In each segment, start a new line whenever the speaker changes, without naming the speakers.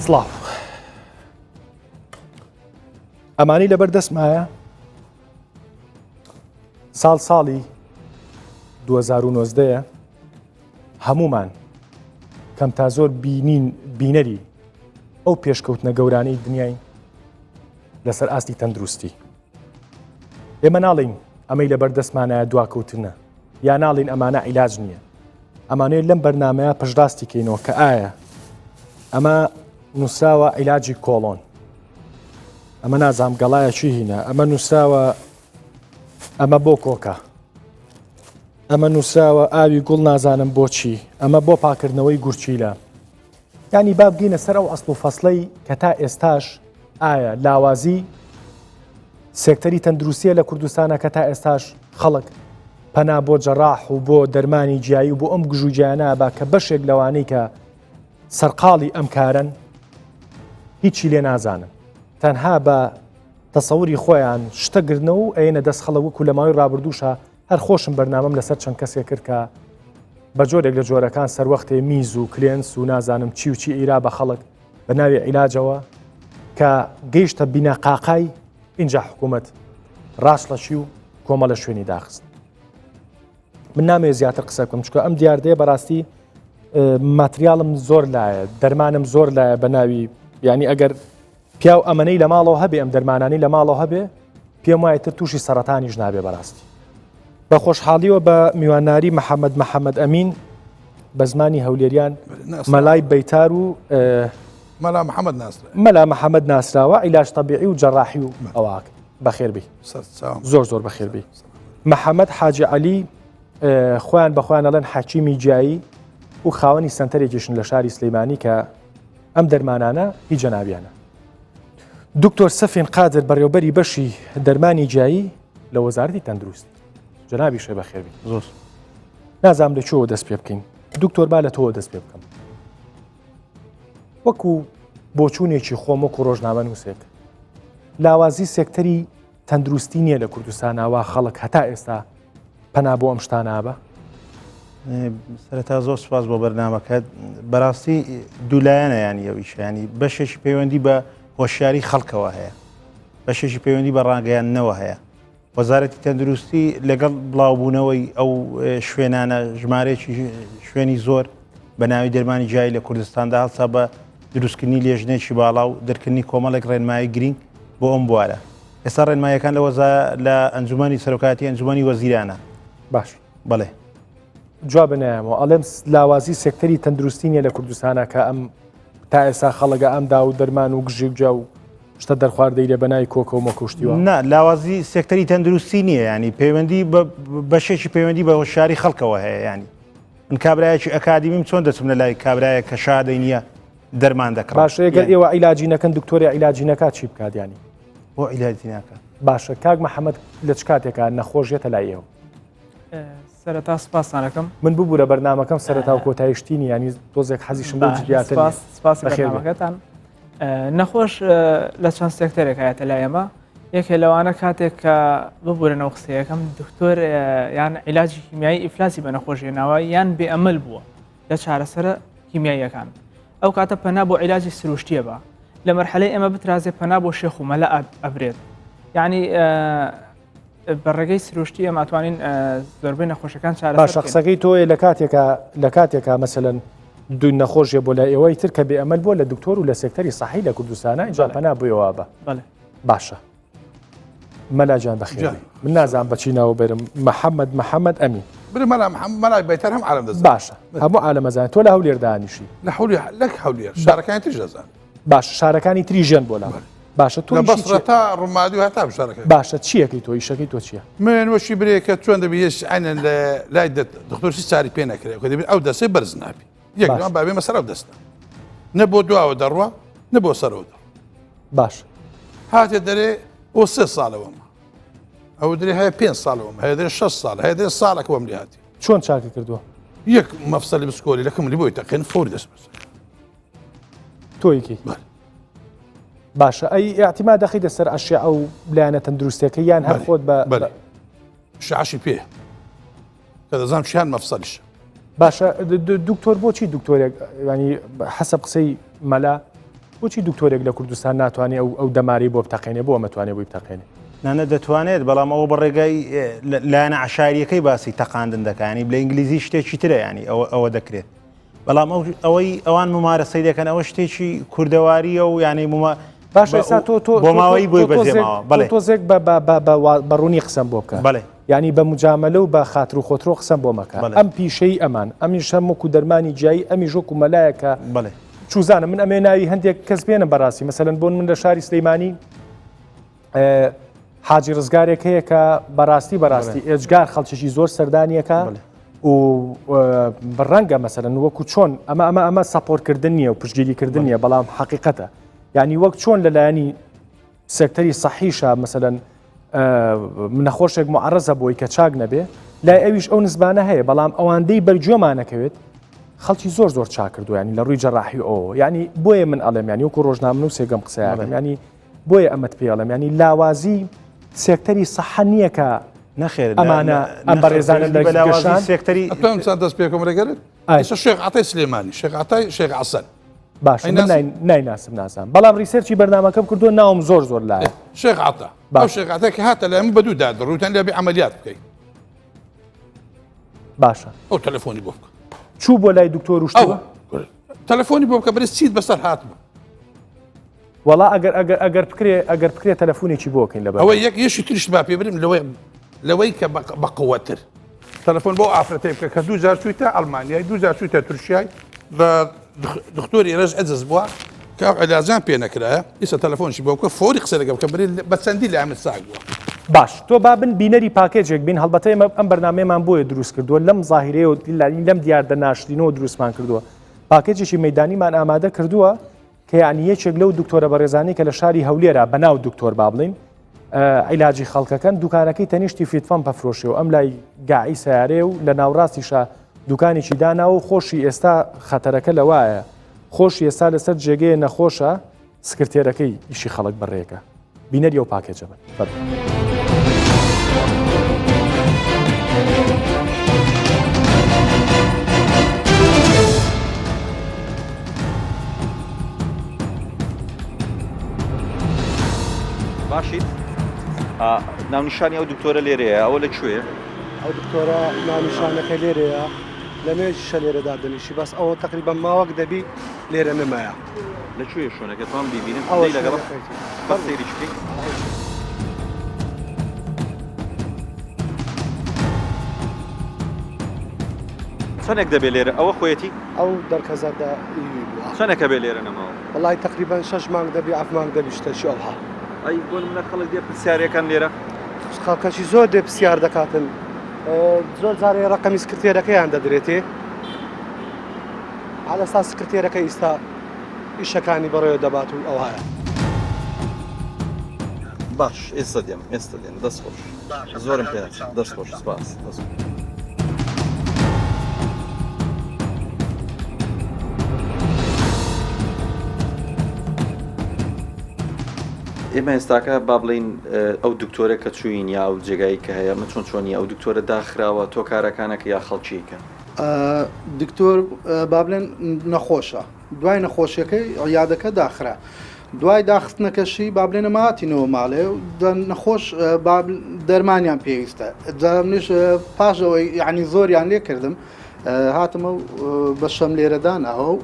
سڵاو ئەمانی لەبەر دەستمایە ساڵ ساڵی 2019 هەمومان کەم تا زۆر بینین بینەری ئەو پێشکەوتنە گەورانەی دنیای لەسەر ئاستی تەندروستی ئێمە ناڵین ئەمەی لەبەر دەستمانایە دواکەوتنە یا ناڵین ئەمانە عیلاج نییە ئەمانەیە لەم بەرنمەیە پشتڕاستی کەینەوە کە ئایا ئەمە نووسراوە عیلاجی کۆڵۆن ئەمە نازام گەڵایەکی هینە ئەمە نووسراوە ئەمە بۆ کۆکە ئەمە نووسراوە ئاوی گوڵ نازانم بۆچی ئەمە بۆ پاکردنەوەی گورچیلە یانی با بگەینە سەر ئەو ئەسڵ و فەسڵەی کە تا ئێستاش ئایا لاوازی سێکتەری تەندروستیە لە کوردستانە کە تا ئێستاش خەڵک پەنا بۆ جەراح و بۆ دەرمانی جیایی و بۆ ئەم گژوگیانە با کە بەشێک لەوانەی کە سەرقاڵی ئەم کارن هیچی لێ نازانن تەنها بە تەسەوری خۆیان شتە گرنەوە و ئەیەنە دەست خەڵک وەکو لە ماوەی ڕابردووشە هەر خۆشم بەرنامەم لەسەر چەند کەسێک کرد کە بە جۆرێک لە جۆرەکان سەروەختێ میز و کلێنس و نازانم چی و چی ئیرا بە خەڵک بە ناوی عیلاجەوە کە گەیشتە بیناقاقای اینجا حکوومەت ڕاستڵەکی و کۆمەڵە شوێنی داخست من نامەوێت زیاتر قسە بکەم چکە ئەم دیاردەیە بەڕاستی ماتریاڵم زۆر لایە دەرمانم زۆر لایە بە ناوی ینی ئەگەر پیاو ئەمەنەی لە ماڵەوە هەبێ ئەم دەرمانانی لە ماڵەوە هەبێ پێم وایە تر تووشی سەرەتانیش نابێ بەڕاستی بە خۆشحاڵیەوە بە میواناری محەممەد محەممەد ئەمین بە زمانی هەولێریان مەلای بەیتار و
مەلا محەممەد ناسرا
مەلا محەممەد ناسراوە عیلاج تەبیعی و جەراحی و ئەواک بەخێربی زۆر زۆر بەخێربی محەممەد حاجی عەلی خۆیان بە خۆیان ئەڵێن حەکیمی جیایی و خاوەنی سنتەرێکیشن لە شاری سلەیمانی کە ئەم دەرمانانە هی جەنابیانە. دکتۆر سەفین قادر بەڕێوبەری بەشی دەرمانی جیایی لە وەزارەتی تەندروست جەنابی شێ بەخێربی
زۆر
نازانم لە کوێوە دەست پێ بکەین دکتۆر با لە تۆوە دەست پێ بکەم وەکو بۆچوونێکی خۆم وەکو ڕۆژنامە نووسێک لاوازی سێکتەری تەندروستی نییە لە کوردستانەوە خەڵک هەتا ئێستا پەنا بۆ ئەم شتانە ئەبا؟
سەرەتا زۆر سپاس بۆ بەرنامەکەت بەڕاستی دوولایەنە ینی ئەو ئیشیانی بەشێکی پەیوەندی بە هۆشیاری خەڵکەوە هەیە بەشێکی پەیوەندی بە ڕاگەیاندنەوە هەیە وەزارەتی تەندروستی لەگەڵ بڵاوبوونەوەی ئەو شوێنانە ژمارەیەکی شوێنی زۆر بە ناوی دەرمانی جیایی لە کوردستاندا هەڵسا بە دروستکردنی لێژنێکی باڵا و دەرکردنی کۆمەڵێک ڕێنمایی گرنگ بۆ ئەم بوارە ئێستا ڕێنماییەکان لە وەزا لە ئەنجومەنی سەرۆکایەتی ئەنجومەنی وەزیرانە.
باش.
بەڵێ.
جواب نایەمەوە ئەڵێم لاوازی سێکتەری تەندروستی نیە لە کوردستانە کە ئەم تا ئێستا خەڵگە ئەم دا و دەرمان و گژی و جا و شتە دەرخواردەی لێ بەناوی کۆکە و مۆکە و شتیوە.
نا لاوازی سێکتەری تەندروستی نییە ینی پەیوەندی بە بەشێکی پەیوەندی بە هۆشیاری خەڵکەوە هەیە ینی من کابرایەکی ئەکادیمیم چۆن دەچم لە لای کابرایەک کە شادەی نییە دەرمان دەکڕم
باشە گەر ئێوە عیلاجی نەکەن دکتۆری عیلاجی نەکات چی بکات ینی
بۆ عیلاجی ناکە
باشە کاک محەممەد لە چ کاتێکا نەخۆش یەتە لای ئێوە
سەرەتا سپاسانەکەم
من ببوورە بەرنمەکەم سەرەتا و کۆتایشتینی ینی تۆزێک حەزیشم بۆ جدیاتر
سپاس بەرنامەکەتان نەخۆش لە چەند سێکتەرێک هەیەتە لای ئێمە یەکێ لەوانە کاتێک کە ببورنەوە قسەیەکەم دکتۆر یان عیلاجی کیمیایی ئیفلاسی بە نەخۆشیێناوە یان بێ ئەمل بووە لە چارەسەرە کیمیاییەکان ئەو کاتە پەنا بۆ عیلاجی سروشتیە بە لە مەرحەلەی ئێمە بترازێ پەنا بۆ شێخ و مەلا ئەبرێت یعنی بە ڕێگەی سروشتی ئێمە ئەتوانین زۆربەی نەخۆشەکان چارە
باشە قسەکەی تۆیە لە کاتێکا لە کاتێکا مەسەلەن دوو نەخۆشیە بۆ لای ئێوەی تر کە بێ ئەمەل بووە لە دکتۆر و لە سێکتەری سەحی لە کوردستانە ئینجا پەنا بۆیەوە بە باشە مەلا جان بەخێر من نازانم بەچی ناوە بەرم محەممەد محەممەد ئەمین
برێ مەلا محەممەد مەلای بەیتەر هەم عالم دەزانێت
باشە هەموو عالم ئەزانێت تۆ لە هەولێر دانیشی
لە حولێ لەک هەولێر شارەکانی تریش دەزانن
باشە شارەکانی تری ژێن بۆ لام باشە تۆ
لە بەسڕە تا ڕمادی و هەتا شارەکە
باشە چیەکەی تۆ ئیشەکەی تۆ چییە؟
من وەشی برێ کە چۆن دەبی یەش عینەن لە لای دکتۆر چی چاری پێ نەکرێ کە دەبی ئەو دەستەی بەرز نابی یەک
باشە.
بابێ مەسەر ئەو دەستە نە بۆ دواوە دەڕوا نە بۆ سەرەوە دەڕوا
باش
هاتێ دەرێ بۆ سێ ساڵەوەمە ئەو درێ هەیە پێ ساڵەوەم هەیە درێ 6 ساڵ هەیە درێ ساڵەکەوەم لێ هاتی
چۆن چاکە کردووە
یەک مەفسەلی بسکۆلی لەکەم لی بۆی تەقێن فۆری دەست بەسەر
تۆیکی باشە ئەی اعتیما دەخیتە سەر ئەشیعە و لایەنە تەندروستەکە یان هەر خۆت بە
شعشی پێ کە دەزانم شیان مەفسەلیش
باشە دکتۆر بۆچی دکتۆرێک ینی حەسەب قسەی مەلا. بۆچی دکتۆرێک لە کوردستان ناتوانێت ئەو ئەو دەمارەی بۆ بتەقێنێ بۆ ئەمە توانێ بۆی بتەقێنێ؟
نانە دەتوانێت بەڵام ئەوە بە ڕێگای لایەنە عشاریەکەی باسی تەقاندن دەکانی لە ئینگلیزی شتێکی ترە ینی ئەوە ئەوە دەکرێت بەڵام ئەوەی ئەوان ممارەسەی دەکەن ئەوە شتێکی کوردەواریە و یانەی مما
باشە ئێستا تۆ تۆ
بۆ ماوەی بۆی بەجێماوە
بەڵێ تۆزێک بە بە ڕوونی قسەم بۆ بکە
بەڵێ
یعنی بە مجاملە و بە خاتر و خۆترۆ قسەم بۆ مەکە ئەم پیشەی ئەمان ئەمیش هەم وەکو دەرمانی جیایی ئەمیش وەکو مەلایەکە
بەڵێ
چوزانم من ئەمێ ناوی هەندێک کەس بێنم بەڕاستی مەسەلەن بۆن من لە شاری سلەیمانی حاجی ڕزگارێک هەیە کە بەڕاستی بەڕاستی ئێجگار خەڵکێکی زۆر سەردانیەکە و ڕەنگە مەسەرن وەکو چۆن ئەمە ئەمە ئەمە support کردن نییە و پشتگیریکردن نییە بەڵام حقیقەتە یعنی وەک چۆن لەلایەنی سێکتەری سەحیشە مەسەلەن نەخۆشێک معرەزە بۆی کە چاک نەبێ لای ئەویش ئەو نزبانە هەیە بەڵام ئەوەندەی بەرگوێمانەکەوێت خەڵکی زۆر زۆر چاک کردو ینی لە ڕووی جەراحی ئەو ینی بۆیە من ئەڵێم ینی وەکو ڕۆژنامە و سێگەم قسەیانم ینی بۆیە ئەمەت پێڵم ینی لاوازی سێکتەری سەحە نییە کە
نەخێر
ئەمانە ئەم بەڕێزانە لە
لاوازی سێکتەری
ئەتوانم دەست پێکەم ڕێگەرت ئێستا شێخ عەتای سلێمانی شێخ عەتای شێخ عەسەل
باشە من نایناسم نازانم بەڵام research ی بەرنامەکەم کردووە ناوم زۆر زۆر لایە
شێخ عەتا ئەو شێخ عەتا کە هاتە لای من بە دوو داد ڕووتان لێ بێ عەمەلیات بکەی
باشە
ئەو تەلەفۆنی بۆ بکە
چوو بۆ لای دکتۆر و شتووە
تەلەفۆنی بۆ بکە برێ چیت بەسەر هاتبوو
وەڵا ئەگەر ئەگەر ئەگەر بکرێ ئەگەر بکرێ تەلەفونێکی بۆ کەین لەبەر
ئەوە یەک یەشی تریش با پێ برم لەوەی لەوەی کە بە قوەتر تەلەفۆن بۆ ئافرەتەی بکە کە دوو جار چوویتە ئەڵمانیای دوو جار چوویتە تورکیای بە دکتۆری ڕێژ عزز بووە کە ئەو علاجان پێ نەکرایە ئیسە تەلەفۆنشی بۆ بکە فۆری قسە لەگەڵ بکە برێ بە چەندی لای من ساغ بووە.
باش تۆ با بن بینەری پاکێجێک بین هەڵبەتە ئێمە ئەم بەرنامەیەمان بۆیە دروست کردووە لەم زاهیرەیە و لەم دیاردە ناشرینەوە دروستمان کردووە پاکێجێکی مەدانیمان ئامادە کردووە کە یانی یەکێک لەو دکتۆرە بەڕێزانەی کە لە شاری هەولێرە بە ناو دکتۆر با بڵین عیلاجی خەڵکەکەن دوکانەکەی تەنیشتی فیتفەم پەفرۆشێ و ئەم لای گاعی سیارەیە و لە ناوڕاستیشە دوکانێکی داناوە و خۆشی ئێستا خەتەرەکە لەوایە خۆشی ئێستا لەسەر جێگەیە نەخۆشە سکرتێرەکەی ئیشی خەڵک بەڕێکە بینەری ئەو پاکێجە بن فەرموو.
باشیت ناونیشانی ئەو دکتۆرە لێرەیە ئەوە لە کوێ
ئەو دکتۆرە ناونیشانەکە لێرەیە لە مێژیشە لێرە دادەنیشی بەس ئەوە تقریبا ماوەک دەبی لێرە نەمایە
لە کوێ شوێنەکە توان بیبینم ئەوەی لەگەڵ بەس سەیری بکەین. چەندێک دەبێت لێرە ئەوە خۆیەتی؟
ئەو دەرکە زەردە ئیوی بووە.
چەندێکە بێ لێرە نەماوە؟
وەڵای تەقریبەن شەش مانگ دەبی حەفت مانگ دەبی شتەکی ئەوها.
ئەی بۆ نمونە خەڵک دێ پرسیارەکەن لێرە؟
خەڵکەکی زۆر دێ پرسیار دەکاتن زۆر جارێ ڕەقەمی سکرتێرەکەیان دەدرێتێ عەلەسا سکرتێرەکە ئیستا ئیشەکانی بەڕێوە دەبات و ئەوهایە.
باش ئێستا دێم ئێستا دێم دەست خۆش زۆرم پێ دەست خۆش سپاس دەست خۆش. ئێمە ئێستاکە با بڵین ئەو دکتۆرە کە چوین یا ئەو جێگای کە هەیە من چۆن چۆنی ئەو دکتۆرە داخراوە تۆ کارەکانەکە یا خەڵکیکە
دکتۆر با بڵێن نەخۆشە دوای نەخۆشیەکەی عیادەکە داخرا دوای داخستنەکەشی با بڵێن ئەمە هاتینەوە ماڵێ و نەخۆش دەرمانیان پێویستە منیش پاش ئەوەی یعنی زۆریان لێ کردم هاتمە و بەشەم لێرە داناوە و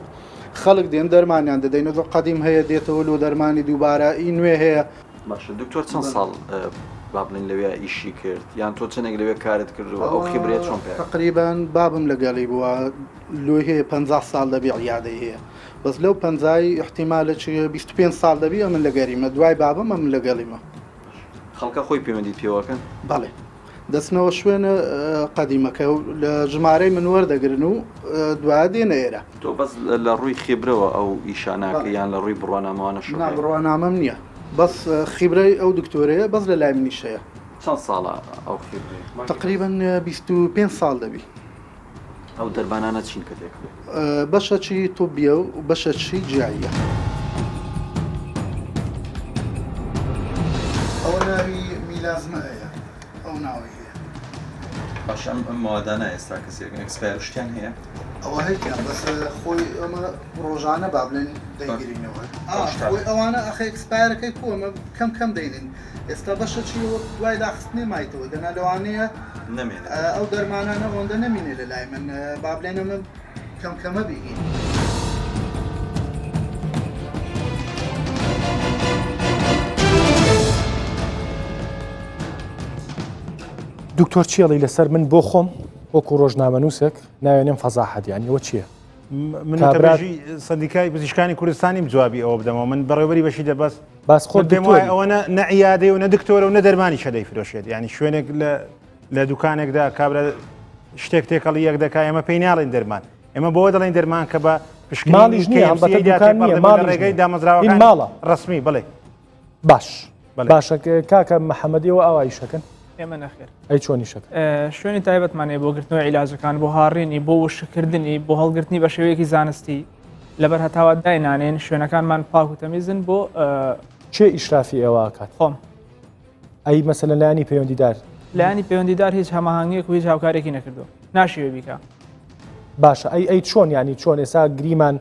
خەڵک دێن دەرمانیان دەدەین و قەدیم هەیە دێتەوە لۆ دەرمانی دووبارە ئی نوێ هەیە
باشە دکتۆر چەند ساڵ با بڵێن لەوێ ئیشی کرد یان تۆ چەندێک لەوێ کارت کرد و ئەو خیبرەیە چۆن پێ
تقریبا بابم لەگەڵی بووە لۆی هەیە 50 ساڵ دەبی عیادەی هەیە بەس لەو پەنجای احتیمالە چ 25 ساڵ دەبی ئەمن لەگەریمە دوای بابم ئەمن لەگەڵیمە.
خەڵکە خۆی پەیوەندیت پێوەکەن؟
بەڵێ دەچنەوە شوێنە قەدیمەکە و لە ژمارەی من وەردەگرن و دوایە دێنە ئێرە.
تۆ بەس لە ڕووی خیبرەوە ئەو ئیشە ناکەی یان لە ڕووی بڕوانامەوانەشەوە
نا بڕوانامەم نییە بەس خیبرەی ئەو دکتۆرەیە بەس لە لای منیش هەیە.
چەند ساڵە ئەو خیبرەیە؟
تەقریبەن 25 ساڵ دەبی.
ئەو دەرمانانە چین کە تێکەڵی؟
بەشەکی طبیە و بەشەکی جیاییە. ئەوە ناوی میلازمە ەیە ئەو ناوەی هەیە.
باش ئەم ئەم مەوادانە ئێستا کەسێک expire شتیان هەیە؟
ئەوە هەیتیان بەس خۆی ئەمە ڕۆژانە با بڵێن دەیگرینەوە خۆی ئەوانە ئەخە expire ەکەی کو ئەمە کەم کەم دەینین ئێستا بەشە چی وەک دوای داخستنێ مایتەوە دەنا لەوانەیە
نەمێنێت
ئەو دەرمانانە ئەوەندە نەمینێ لە لای من با بڵێن ئەمە کەم کەمە بیگین.
دکتۆر چیڵی لەسەر من بۆ خۆم وەکو ڕۆژنامەنووسێک ناوێنم فەزاحەت یانی ئەوە چییە؟
من وتەبێژی سەندیکای پزیشکانی کوردستانیم جوابی ئەوە بدەمەوە من بەڕێوەبەری بەشی دەبەست
باس خۆ
پێم وایە ئەوە نە عیادەی و نە دکتۆرە و نە دەرمانیشە دەیفرۆشێت یعنی شوێنێک لە لە دوکانێکدا کابرا شتێک تێکەڵی یەک دەکا ئێمە پێی ناڵێن دەرمان ئێمە بۆ دەڵێن دەرمان کە بە
پشکنینی ماڵیش نییە هەڵبەتە دوکان نییە ماڵ
ڕێگەی دامەزراوەکان
ماڵە
ڕسمی بڵێ
باش باشە کاکە محەممەد ئێوە ئاوا ئیشەکەن؟
ئێمە نەخێر.
ئەی چۆن ئیشەکەن؟
شوێنی تایبەتمان هەیە بۆ گرتنەوەی عیلاجەکان، بۆ هاڕینی، بۆ وشککردنی، بۆ هەڵگرتنی بە شێوەیەکی زانستی. لەبەر هەتاوە داینانێن، شوێنەکانمان پاک و تەمیزن بۆ.
کێ ئیشرافی ئێوە ئەکات؟
خۆم.
ئەی مەسەلەن لایەنی پەیوەندیدار؟
لایەنی پەیوەندیدار هیچ هەماهەنگیەک و هیچ هاوکارێکی نەکردووە. ناشیەوێ بیکا.
باشە ئەی ئەی چۆن یانی چۆن ئێستا گریمان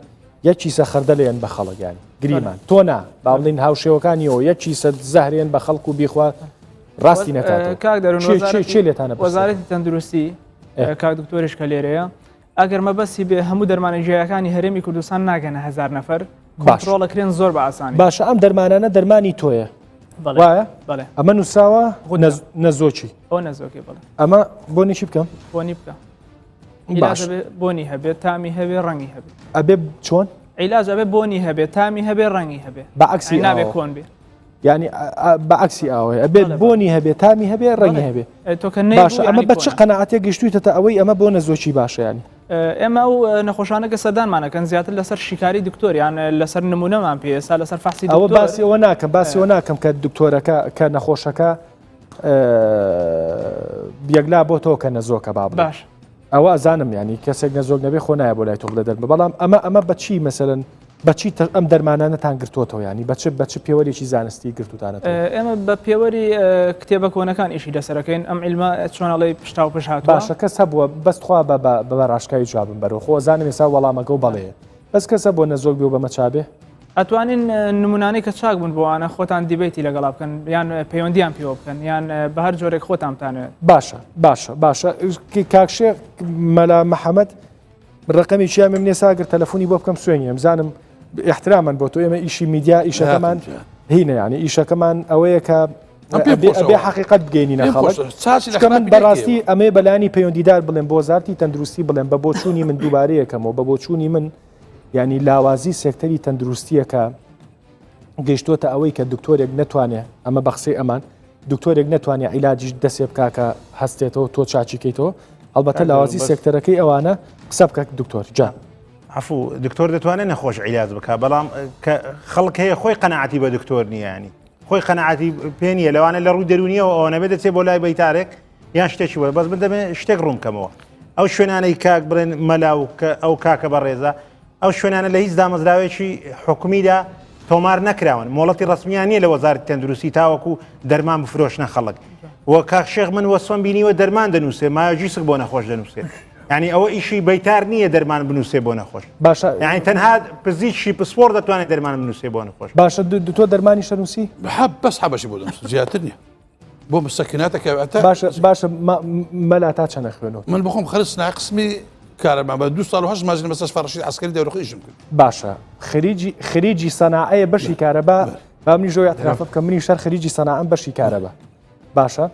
یەک کیسە خەردەلێن بە خەڵک یانی گریمان تۆ نا با بڵین هاوشێوەکانیەوە یەک کیسە زەهرێن بە خەڵک و بیخوا ڕاستی نەکات
کاک دەرون
چێ لێتانە
وەزارەتی تەندروستی کاک دکتۆریش کە لێرەیە ئەگەر مەبەستی بێ هەموو دەرمانە گیایەکانی هەرێمی کوردستان ناگەنە هزار نەفەر کۆنترۆڵەکرێن زۆر بە ئاسانی
باشە ئەم دەرمانانە دەرمانی تۆیە وایە ئەمە نووسراوە نەزۆکی
ئەو نەزۆکی بڵێ
ئەمە بۆنیشی بکەم
بۆنی بکە باش بۆنی هەبێت تامی هەبێ ڕەنگی هەبێ
ئەبێ چۆن؟
عیلاج ئەبێ بۆنی هەبێ تامی هەبێ ڕەنگی هەبێ
بە عەکسی
نابێ کۆن بێ
ینی بە عەکسی ئاوەیە ئەبێت بۆنی هەبێ تامی هەبێ ڕەنگی هەبێ باشە ئەمە بە چ قەنەعاتێک گەشتویتەتە ئەوەی ئەمە بۆ نەزۆکی باشە ینی
ئێمە ئەو نەخۆشانە کە سەردانمانەکەن زیاتر لەسەر شیکاری دکتۆریان لەسەر نمونەمان پێ ئێستا لەسەر فەحسی
ئەوە باسی ئەوە ناکەم باسی ئەوە ناکەم کە دکتۆرەکە کە نەخۆشەکە یەکلا بۆ تۆ کە نەزۆکە با
باش
ئەوە ئەزانم ینی کەسێک نەزۆک نەبێ خۆ نایە بۆ لای تۆ بڵێ دەرمە بەڵام ئەمە ئەمە بەچی مەسەرەن بەچی ئەم دەرمانانەتان گرتوتەوە ینی بەچ بەچ پێوەرێکی زانستی گرتوتانە
ئێمە بە پێوەری کتێبە کۆنەکان ئیشی لەسەرەکەین ئەم علمە چۆنەڵی پشتا و پشت هات
باشە کەس هەبووە بەستخوا بە بە ڕاشکاوی جوابم بەرەوە خۆ زانم ئێستا وەڵامەکە و بەڵێ بەس کەسە بۆ نەزۆک بێ و بەمە چابێ؟
ئەتوانین نمونانەی کە چاک بوون بۆوانە خۆتان دیبەیتی لەگەڵا بکەن یان پەیوەندیان پێوە بکەن یان بە هەر جۆرێک خۆتان بتانەوێت.
باشە باشە باشە کاک شێخ مەلا محەممەد ڕقەمی چیامم نیە ساگر تەلەفۆنی بۆ بکەم سوێنی بزانم احتراما بۆ تۆ ئێمە ئیشی میدیا ئیشەکەمان هینە یعنی ئیشەکەمان ئەوەیە کە بێ حقیقت بگەینینە خەڵک چونکە من بەڕاستی ئەمەیە بەلانی پەیوەندیدار بڵێم بۆ وەزارەتی تەندروستی بڵێم بە بۆچوونی من دووبارەیەکەمەوە بە بۆچوونی من ینی لاوازی سێکتەری تەندروستیەکە گەیشتۆتە ئەوەی کە دکتۆرێک نەتوانێ ئەمە بە قسەی ئەمان دکتۆرێک نەتوانێت عیلاجیش دەسێ بکا کە هەستێتەوە تۆ چاچیکەیتەوە هەڵبەتە لاوازی سێکتەرەکەی ئەوانە قسە بکە دکتۆر جا.
عفو دکتۆر دەتوانێت نەخۆش عیلاج بکە بەڵام کە خەڵک هەیە خۆی قەنەعەتی بە دکتۆر نییە ینی خۆی قەنەعەتی پێ نییە لەوانە لە ڕووی دەرونیەوە ئەوە نەبێت دەچێت بۆ لای بەیتارێک یان شتێکی وە بەس من دەمێ شتێک ڕوون کەمەوە ئەو شوێنانەی کاک بڵێن مەلا و کە ئەو کاکە بەڕێزە ئەو شوێنانە لە هیچ دامەزراوێکی حکومیدا تۆمار نەکراون مۆڵەتی ڕسمیان نییە لە وەزارەتی تەندروستی تاوەکو دەرمان بفرۆشنە خەڵک و کاک شێخ من وەسفم بینیوە دەرمان دەنووسێ مایۆجیسک بۆ نەخۆش دەنووسێ یعنی ئەوە ئیشی بەیتار نییە دەرمان بنووسێ بۆ نەخۆش
باشە
یعنی تەنها پزیشکی پسپۆر دەتوانێت دەرمان بنووسێ بۆ نەخۆش
باشە تۆ دەرمانی شەنووسی
حەب بەس حەبەشی بۆ دەنووسم زیاتر نییە بۆ مسەکناتە کە ئەتە
باشە باشە مەلا تا چەنە خوێنەوە
من بخۆم خەرج سنا قسمی کارەبا بە دو ساڵ و هەشت ماژ لە مستشفى ڕەشید عەسکەری دەورە خۆ ئیشم کرد
باشە خریجی خریجی سەناعەیە بەشی کارەبا با منیش زۆر اعتراف بکەم منیش هەر خریجی سەناعەم بەشی کارەبا باشە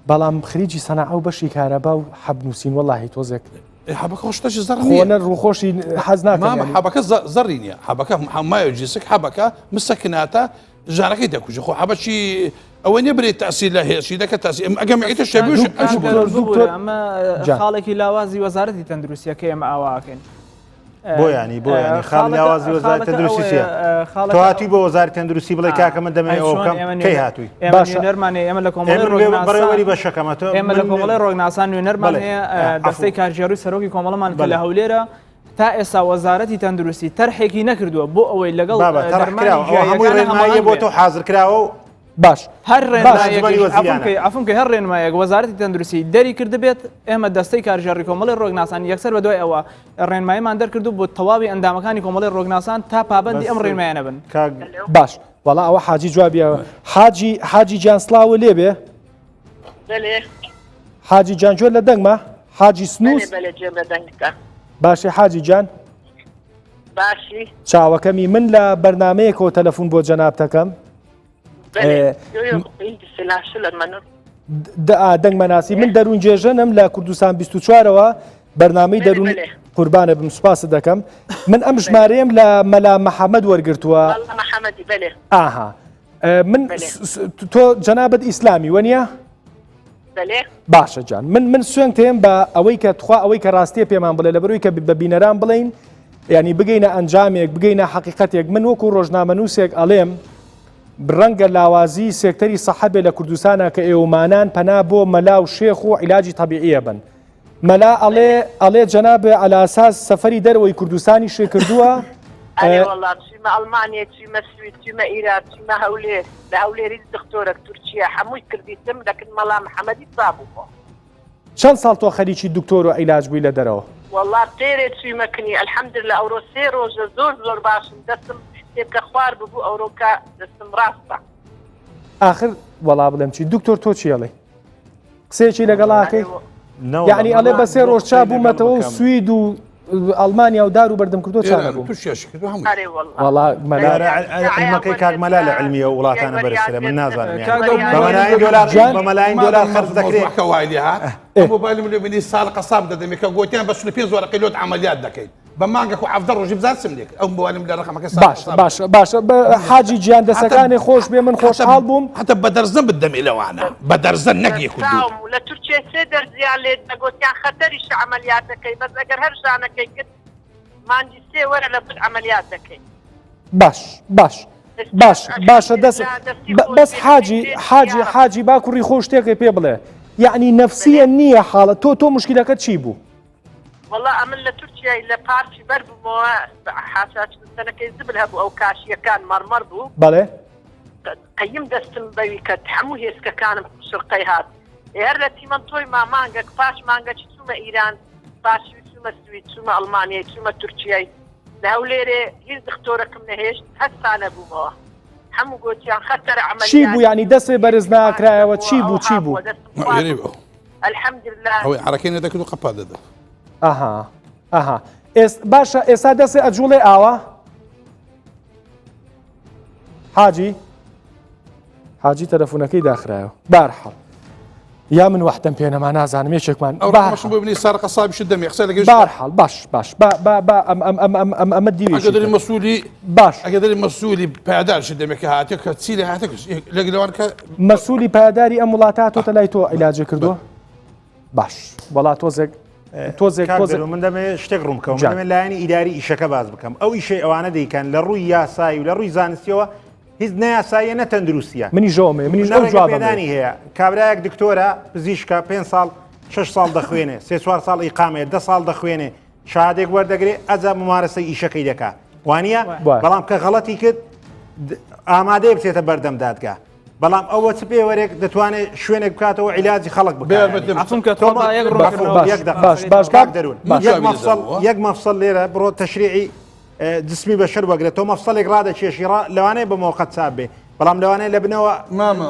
بەڵام خریجی سەناعە و بەشی کارەبا و حەب نووسین وەڵاهی تۆزێک
حەبەکە خۆ شتەشی زەڕ نییە.
خۆنە ڕووخۆشی حەز ناکەم
مامە
یانی.
حەبەکە زەڕی نییە حەبەکە مایۆ جیسک حەبەکە مسەکناتە ژانەکەی دەکوژێ خۆ حەبەکی ئەوە نییە برێ تاسیر لە هێشی دەکە تاسی ئەگە معیتە شەبیش
دکتۆر ئەمە خاڵێکی لاوازی وەزارەتی تەندروستیەکە ئێمە ئاواکەین
بۆ ینی بۆ ینی خاڵ لاوازی وەزارەتی تەندروستی چیە تۆ هاتووی بۆ وەزارەتی تەندروستی بڵێ کاکە من دەمەوێ ئەوە بکەم کەی هاتووی
باشە نوێنەرمان هەیە ئێمە لە کۆمەڵی
بەڕێوەری بەشەکەمە تۆ
ئێمە لە کۆمەڵی ڕۆژناسان نوێنەرمان هەیە دەستەی کارگێڕی سەرۆکی کۆمەڵەمان کە لە هەولێرە تا ئێستا وەزارەتی تەندروستی تەرحێکی نەکردووە بۆ ئەوەی لەگەڵ
هەمووی ڕێنماییە بۆ تۆ حاضر کراوە و.
باش
هەر
باش
ڕێنمایەکیش عەفوم کەی عەفوم کەی هەر ڕێنمایەک وەزارەتی تەندروستی دەری کردبێت ئێمە دەستەی کارگێڕی کۆمەڵی ڕۆگناسان یەکسەر بەدوای ئەوە ڕێنماییمان دەرکرد و بۆ تەواوی ئەندامەکانی کۆمەڵی ڕۆگناسان تا پابەندی ئەم
بەس
ڕێنمایانە بن.
کاک
باش وەڵا ئەوە حاجی جوابیە حاجی حاجی گیان سڵاوە لێبێ
بەلێ.
حاجی گیان گوێت لە دەنگمە حاجی سنووس
بەلێ بەلێ گوێم لە دەنگتە.
باشی حاجی گیان
باشی.
چاوەکەمی من لە بەرنمەیەکەوە تەلەفۆن بۆ جەنابتەکەم دەنگ مەناسی من دەروون جێژەنم لە کوردستان 24ەوە بەرنمەی دەروون قوربانە بم سوپاست دەکەم من ئەم ژمارەیەم لە مەلا محەممەد وەرگتووە ئاها من تۆ جەنابەت ئیسلامی وەنیە؟ باشە جان من من سوێن تێم بە ئەوەی کە تخوا ئەوەی کە ڕاستیە پێمان بڵێ لە بەروی کە بە بینەران بڵین ینی بگەینە ئەنجامێک بگەینە حقیقەتێک من وەکو ڕۆژنامەنووسێک ئەڵێم ڕەنگە لاوازی سێکتەری سەحەبێ لە کوردستانە کە ئێومانان پەنا بۆ مەلا و شێخ و عیلاجی تەبیعیە بن مەلا ئەڵێ ئەڵێ جەنابێ عەلاساس سەفەری دەرەوەی کوردستانیشی کردووە.
ئەرێ وەڵا چویمە ئەڵمانیە چویمە سوید چویمە ئیران چویمە هەولێر لە هەولێریش دختۆرەک تورکیە حەمووی کردیتم لەکن مەڵا محەمەدی سابوومۆ.
چەند ساڵ تۆ خەریکی دکتۆر و عیلاج بووی لە دەرەوە؟
وەڵا پێرێ چویمە کنی الحمدللە ئەورۆ سێ ڕۆژە زۆر زۆر باشم دەستم حسێبکە خوار ببوو ئەورۆکە دەستم ڕاستە.
ئاخر وەڵا بڵێم چی دکتۆر تۆ چی ئەڵێی؟ قسەیەکی لەگەڵاکەی یعنی ئەڵێ بە سێ ڕۆژ چا بوومەتەوە و سوید و ئەڵمانیا و دار و بەردەم کردو چا نەبوو
علمەکەی کاک مەلا لە علمیە وڵاتانە بەرزترە من نازانم بە مەلاین دۆلار خەرج دەکرێت
کە وای لێ هات مۆبایلم لێ بینی ساڵ قەساب دەدەمێ کە گوتیان بە 45 وەرەقەی لۆت عەمەلیات دەکەین بە مانگەک و 17 ڕۆژی بزان چم لێ کرد ئەو مۆبایلم لە ڕەقەمەکە ساڵ
باش باش باشە حاجی گیان دەسەکانی خۆش بێ من خۆشحاڵ بووم
حتى بە دەرزن بدەمێ لەوانە بە دەرزن نەک یەک و دوو
لە تورکیە سێ دەرزیان لێ دەگوتیان خەتەریشە عەمەلیاتەکەی بەس ئەگەر هەر ژانەکەی کرد مانگی سێ وەرە لە بن عەمەلیات دەکەی.
باش باش باش باشە دەست بەس حاجی حاجی حاجی با کوڕی خۆ شتێکی پێ بڵێ یعنی نەفسیە نییە حاڵە تۆ تۆ مشکلەکە چی بوو؟
وەڵا ئەمن لە تورکیای لە پارکی بەر بوومەوە حاشا سەنەکەی زبل هەبوو ئەو کاشیەکان مەڕمەڕ بوو
بەڵێ
قەیم دەستم بەوی کەت هەموو هێسکەکانم شرقەی هات هەر لە چیمەنتۆی ما مانگەک پاش مانگەکی چوومە ئیران پاشی چوومە سوید چوومە ئەڵمانیای چوومە تورکیای لە هەولێرێ هیچ دختۆرەکم نەهێشت هەستا نەبوومەوە هەموو گۆتیان خەتەرە عەمەلیات
چی بوو یانی دەستێ بەرز ناکرایەوە چی بوو چی بوو؟
الحمدلله
ئەوەی عەرەکەی نەدەکرد و قەپات دەدا.
ئەها ئەها ئێست باشە ئێستا دەستێ ئەجوڵێ ئاوا حاجی حاجی تەلەفۆنەکەی داخرایەوە بارحاڵ یا من وەحدەم پێ نەما نازانم یەکێکمان
ئەو ڕەقەمەشم بۆ بنی سارق قەسابیشت دەمێ قسە لەگەڵ
بارحاڵ باش باش با با با ئەم ئەم ئەم ئەم ئەم ئەمە دیوێکی
ئەگەر دەری
تر.
مەسوولی
باش
ئەگەر دەری مەسوولی پایدارشت دەمێ کە هاتێ کە چی لێ هاتێ لەگەڵ لەوان کە
مەسوولی پایداری ئەم وڵاتە هاتۆتە لای تۆ عیلاجی کردووە باش وەڵا تۆزێک تۆزێک
کاک
تۆزێک
دەرو من دەمەوێت شتێک ڕوون بکەم من
جان.
دەمەوێت لایەنی ئیداری ئیشەکە باس بکەم ئەو ئیشەی ئەوانە دەیکەن لە ڕووی یاسایی و لە ڕووی زانستیەوە هیچ نە یاساییە نە تەندروستیە
منیش ئەومێ منیش
نە
ئەو جوابەم
ڕێگەپێدانی هەیە کابرایەک دکتۆرە پزیشکە پێ ساڵ شش ساڵ دەخوێنێ سێ چوار ساڵ ئیقامەیە دە ساڵ دەخوێنێ شادێک وەردەگرێ ئەجا ممارەسەی ئیشەکەی دەکا وانە
وایە.
بەڵام کە غەڵەتی کرد د- ئامادەیە بچێتە بەردەم دادگا بەڵام ئەوە چ پێوەرێک دەتوانێت شوێنێک بکاتەوە عیلاجی خەڵک بکات باش باش دەروون یەک مەفسەڵ لێرە بڕۆ تەشریعی جسمی بەشەر وەگرە تۆ مەفسەڵێک ڕادەکێشی ڕا لەوانەیە بە مۆقەت چاپ بێ بەڵام لەوانەیە لە بنەوە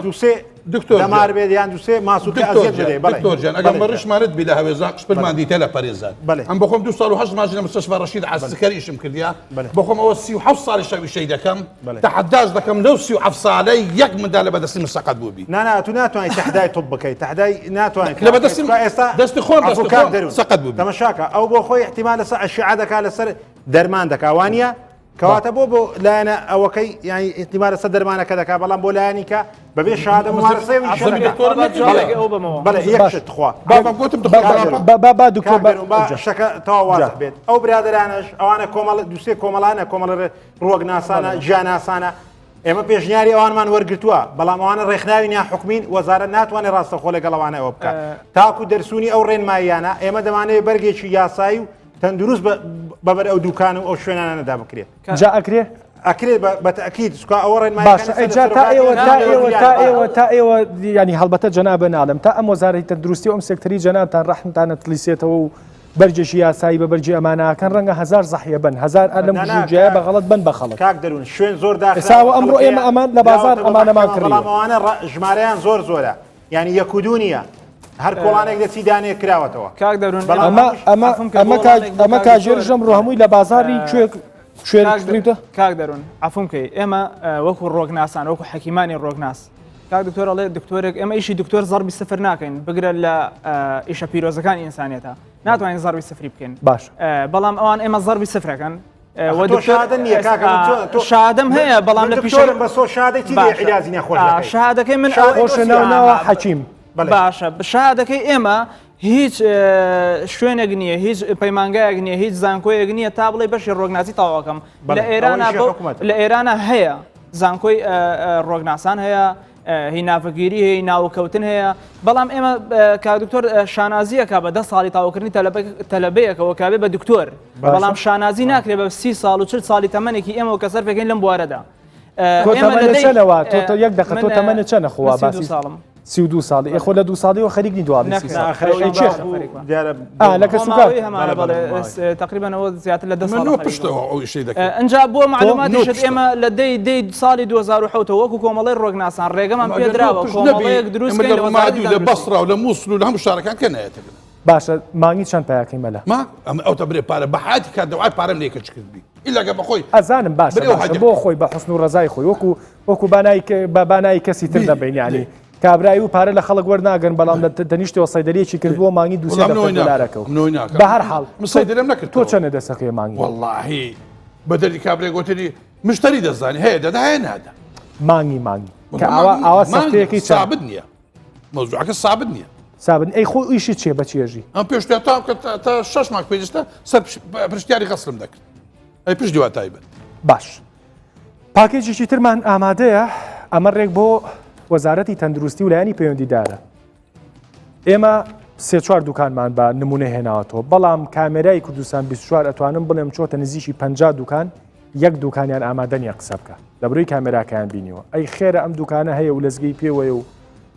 دوسێ
دکتۆر
دەمار بێت یان دوسێ ماسوولکە ئەزیەت بدەێ بەڵێ
دکتۆر جان ئەگەر مەڕشمانت بی لە هەوێزان قشپلمان دیتە لە پەرێزان ئەم بەخۆم دو ساڵ و هەشت ماژ لە مستەشفا ڕەشید عەسکەر ئیشم کردیا بەخۆم ئەوە 37 ساڵی شەوی شەی دەکەم تەحەداش دەکەم لەو 37 ساڵەی یەک منداڵ لە بەدەستی من سەقەت بووبی
نا نا تو ناتوانانی تەحدای طب بکەیت تەحدای ناتوانێت
لە بەدەستی
ئێستا
دەستی خۆم دەستی
کاک
خۆم
دەروون
سەقەت بووبی
تەمەشاکە ئەو بۆ خۆی احتیمال لەسەر ئەشعە دەکا لەسەر دەرمان دەکا وانە کەواتە بۆ بۆ لایەنە ئەوەکەی یانی ئیحتیمال لەسەر دەرمانەکە دەکا بەڵام بۆ لایەنی کە بەبێ شەهادە ممارەسەی و ئیشە دەکا. بەڵێ یەک شت تخوا
با با دکتۆر
با شتەکە تەواو وازح بێت ئەو برادەرانەش ئەوانە کۆمەڵ دوسێ کۆمەڵانە کۆمەڵە ڕوەک ناسانە گیاناسانە ئێمە پێشنیاری ئەوانمان وەرگتووە بەڵام ئەوانە ڕێکخراوی ناحکومین وەزارەت ناتوانێت ڕاستەخۆ لەگەڵ ئەوانە ئەوە بکات تاکو دەرسوونی ئەو ڕێنماییانە ئێمە دەمانەوێت بەرگێکی یاسایی و تەندروست بەبەر ئەو دوکان و ئەو شوێنانەدا بکرێت
جا ئەکرێ؟
ئەکرێ بە تەئکید چکا ئەوە ڕێنماییەکانی
باشە ئەی
سەر
جا تا
سەرۆکایەتی
ئێوە تا
ئەنجومەنی
ئێوە تا
وەزیران.
ئێوە تا ئێوە یانی هەڵبەتە جەنابە ناڵێم تا ئەم وەزارەتی تەندروستی و ئەم سێکتەری جەنابتان ڕەحمتانە تلیسێتەوە و بەرگێکی یاسایی بە بەرگی ئەمانەکەن ڕەنگە هەزار زەحیە بن هەزار ئەلم
نا، نا،
جوجەیە بە
کاک-
غەڵەت بن بە خەڵک
کاک دەروون شوێن زۆر داخراوە
ئێستا ئەمڕۆ
خەڵک
ئێمە
هەیە
ئەمان لە بازاڕ
لاوەتە بۆ
ئەمانەمان
مەحکەمە،
کڕیوە.
بەڵام ئەوانە ڕە- ژمارەیان زۆر زۆرە یعنی یەک و دوو نییە هەر کۆڵانێک دەچی دانەیەک کراوەتەوە
کاک دەروون
بەڵام
ئەمە
هەمووش-
ئەمە
عەفوم کە
ئەمە
بۆ
کا
وەڵامێک بۆ
ئەمە
کاک
کاژێرش
دکتۆر.
ئەمڕۆ هەمووی لە بازاڕی کوێ کوێ
کاک
کڕیوتە
کاک دەروون عەفوم کەی ئێمە وەکو ڕۆگناسان وەکو حەکیمانی ڕۆگناس کاک دکتۆر ئەڵێ دکتۆرێک ئێمە ئیشی دکتۆر زەربی سفر ناکەین بگرە لە ئیشە پیرۆزەکانی ئینسانیەتە ناتوانین زەربی سفری بکەین
باش
بەڵام ئەوان ئێمە زەربی سفرەکەن
وە تۆ شادە نییە کاکە من تۆ- تۆ
شادەم هەیە بەڵام
من
لە پیشە
دکتۆرم بەس تۆ شادەی چی لێ عیلاجی نەخۆش دەکەی؟
شادەکەی من
شادەی
ئەوەی
تۆ
خۆشە
چییە؟
ناو ناوە حەکیم
بەڵێ.
باشە شادەکەی ئێمە هیچ شوێنێک نییە هیچ پەیمانگایەک نییە هیچ زانکۆیەک نییە تا بڵێ بەشی ڕۆگناسی تەواوەکەم
بەڵێ،
لە ئێرانە
ئەوە ئیشی
بۆ-
حکومەتە.
لە ئێرانە هەیە زانکۆی ڕۆگناسان هەیە هی ناڤگیری هەیە ناوکەوتن هەیە بەڵام ئێمە کاک دکتۆر شانازیەکە بە دە ساڵی تاوکردنی تەلەبەیەکەوە کابێ بە دکتۆر بەڵام شانازی ناکرێ بە سی ساڵ و 40 ساڵی تەمەنێکی ئێمەوە کە سەرفێکین لەم بوارەدا
تۆ تەمەنت چەنەوە تۆ تۆ یەک دەقە تۆ تەمەنت چەنە خوا باسی
ساڵم
32 ساڵی ئێ خۆ لە دوو ساڵیەوە خەریک نی دوا سی ساڵ
ئاخر
ئەی چێ
دیارە
ئا لە کەسوکار
هەمانە بەڵێ تقریبا ئەوە زیاتر لە دە
من
ساڵ
نۆ
خەریکم.
پشتەوە ئەو ئیشەی دەکرد
ئەنجا بۆ معلوماتیشت
پشتە.
ئێمە لە دەی دەی ساڵی 2007 وەکو کۆمەڵەی ڕۆگناسان ڕێگەمان
ئەگەر نۆ
پێدراوە
پشت نەبی،
کۆمەڵەیەک دروست
ئێمە
بکەین
لە
لە
ڕمادی
وەزارەتی
و لە
تەندروستی.
بەسڕا و لە مووسڵ و لە هەموو شارەکان کە نایەتەکەن
باشە مانگی چەند پایەکەی مەلا
ما ئەمە ئەو تەبرێ پارە بە حیاتی کات دەوای پارەم لێ کە چ کردبی ئیلا کە بەخۆی
ئەزانم باشە
برێ و
باشە
هەدەک.
بۆ خۆی بە حوسن و ڕەزای خۆی وەکو وەکو بانای بە بانای کەسی تر
بی-
نەبین یعنی کابرای و پارە لە خەڵک وەرناگەن بەڵام لە تەنیشتەوە سەیدەریەکی کردووە مانگی دوو سێ
وەڵام
دەفتەر
نۆی ناکەم.
دۆلارەکە و
نۆی ناکەم.
بە هەر حاڵ
من سەیدەریم نەکردەوە.
تۆ چەندە دەستەکەی مانگی
وەڵاهی بە دەردی کابرای گۆتنی مشتری دەزانی هەیە دەدا هەیە نادا
مانگی مانگی کە ئاوا ئاوا
مانگی
سەختەیەکی چەند
سابت نییە مەوزوعەکە سابت نییە
سابن ئەی خۆ ئیشی چیە بە چێژی
ئەم پێش تا کە تا شەش مانگ پێشتا سەر پرشتیاری غەسلم دەکرد ئەی پشت دیوار تایبەت
باش پاکێجێکی ترمان ئامادەیە ئەمە ڕێک بۆ وەزارەتی تەندروستی و لایەنی پەیوەندیدارە ئێمە سێ چوار دوکانمان بە نمونە هێناوەتەوە بەڵام کامێرای کوردستان 24 ئەتوانم بڵێم چۆتە نزیکی 50 دوکان یەک دوکانیان ئامادە نیە قسە بکە لە بروی کامێراکەیان بینیوە ئەی خێرە ئەم دوکانە هەیە و لەزگەی پێوەیە و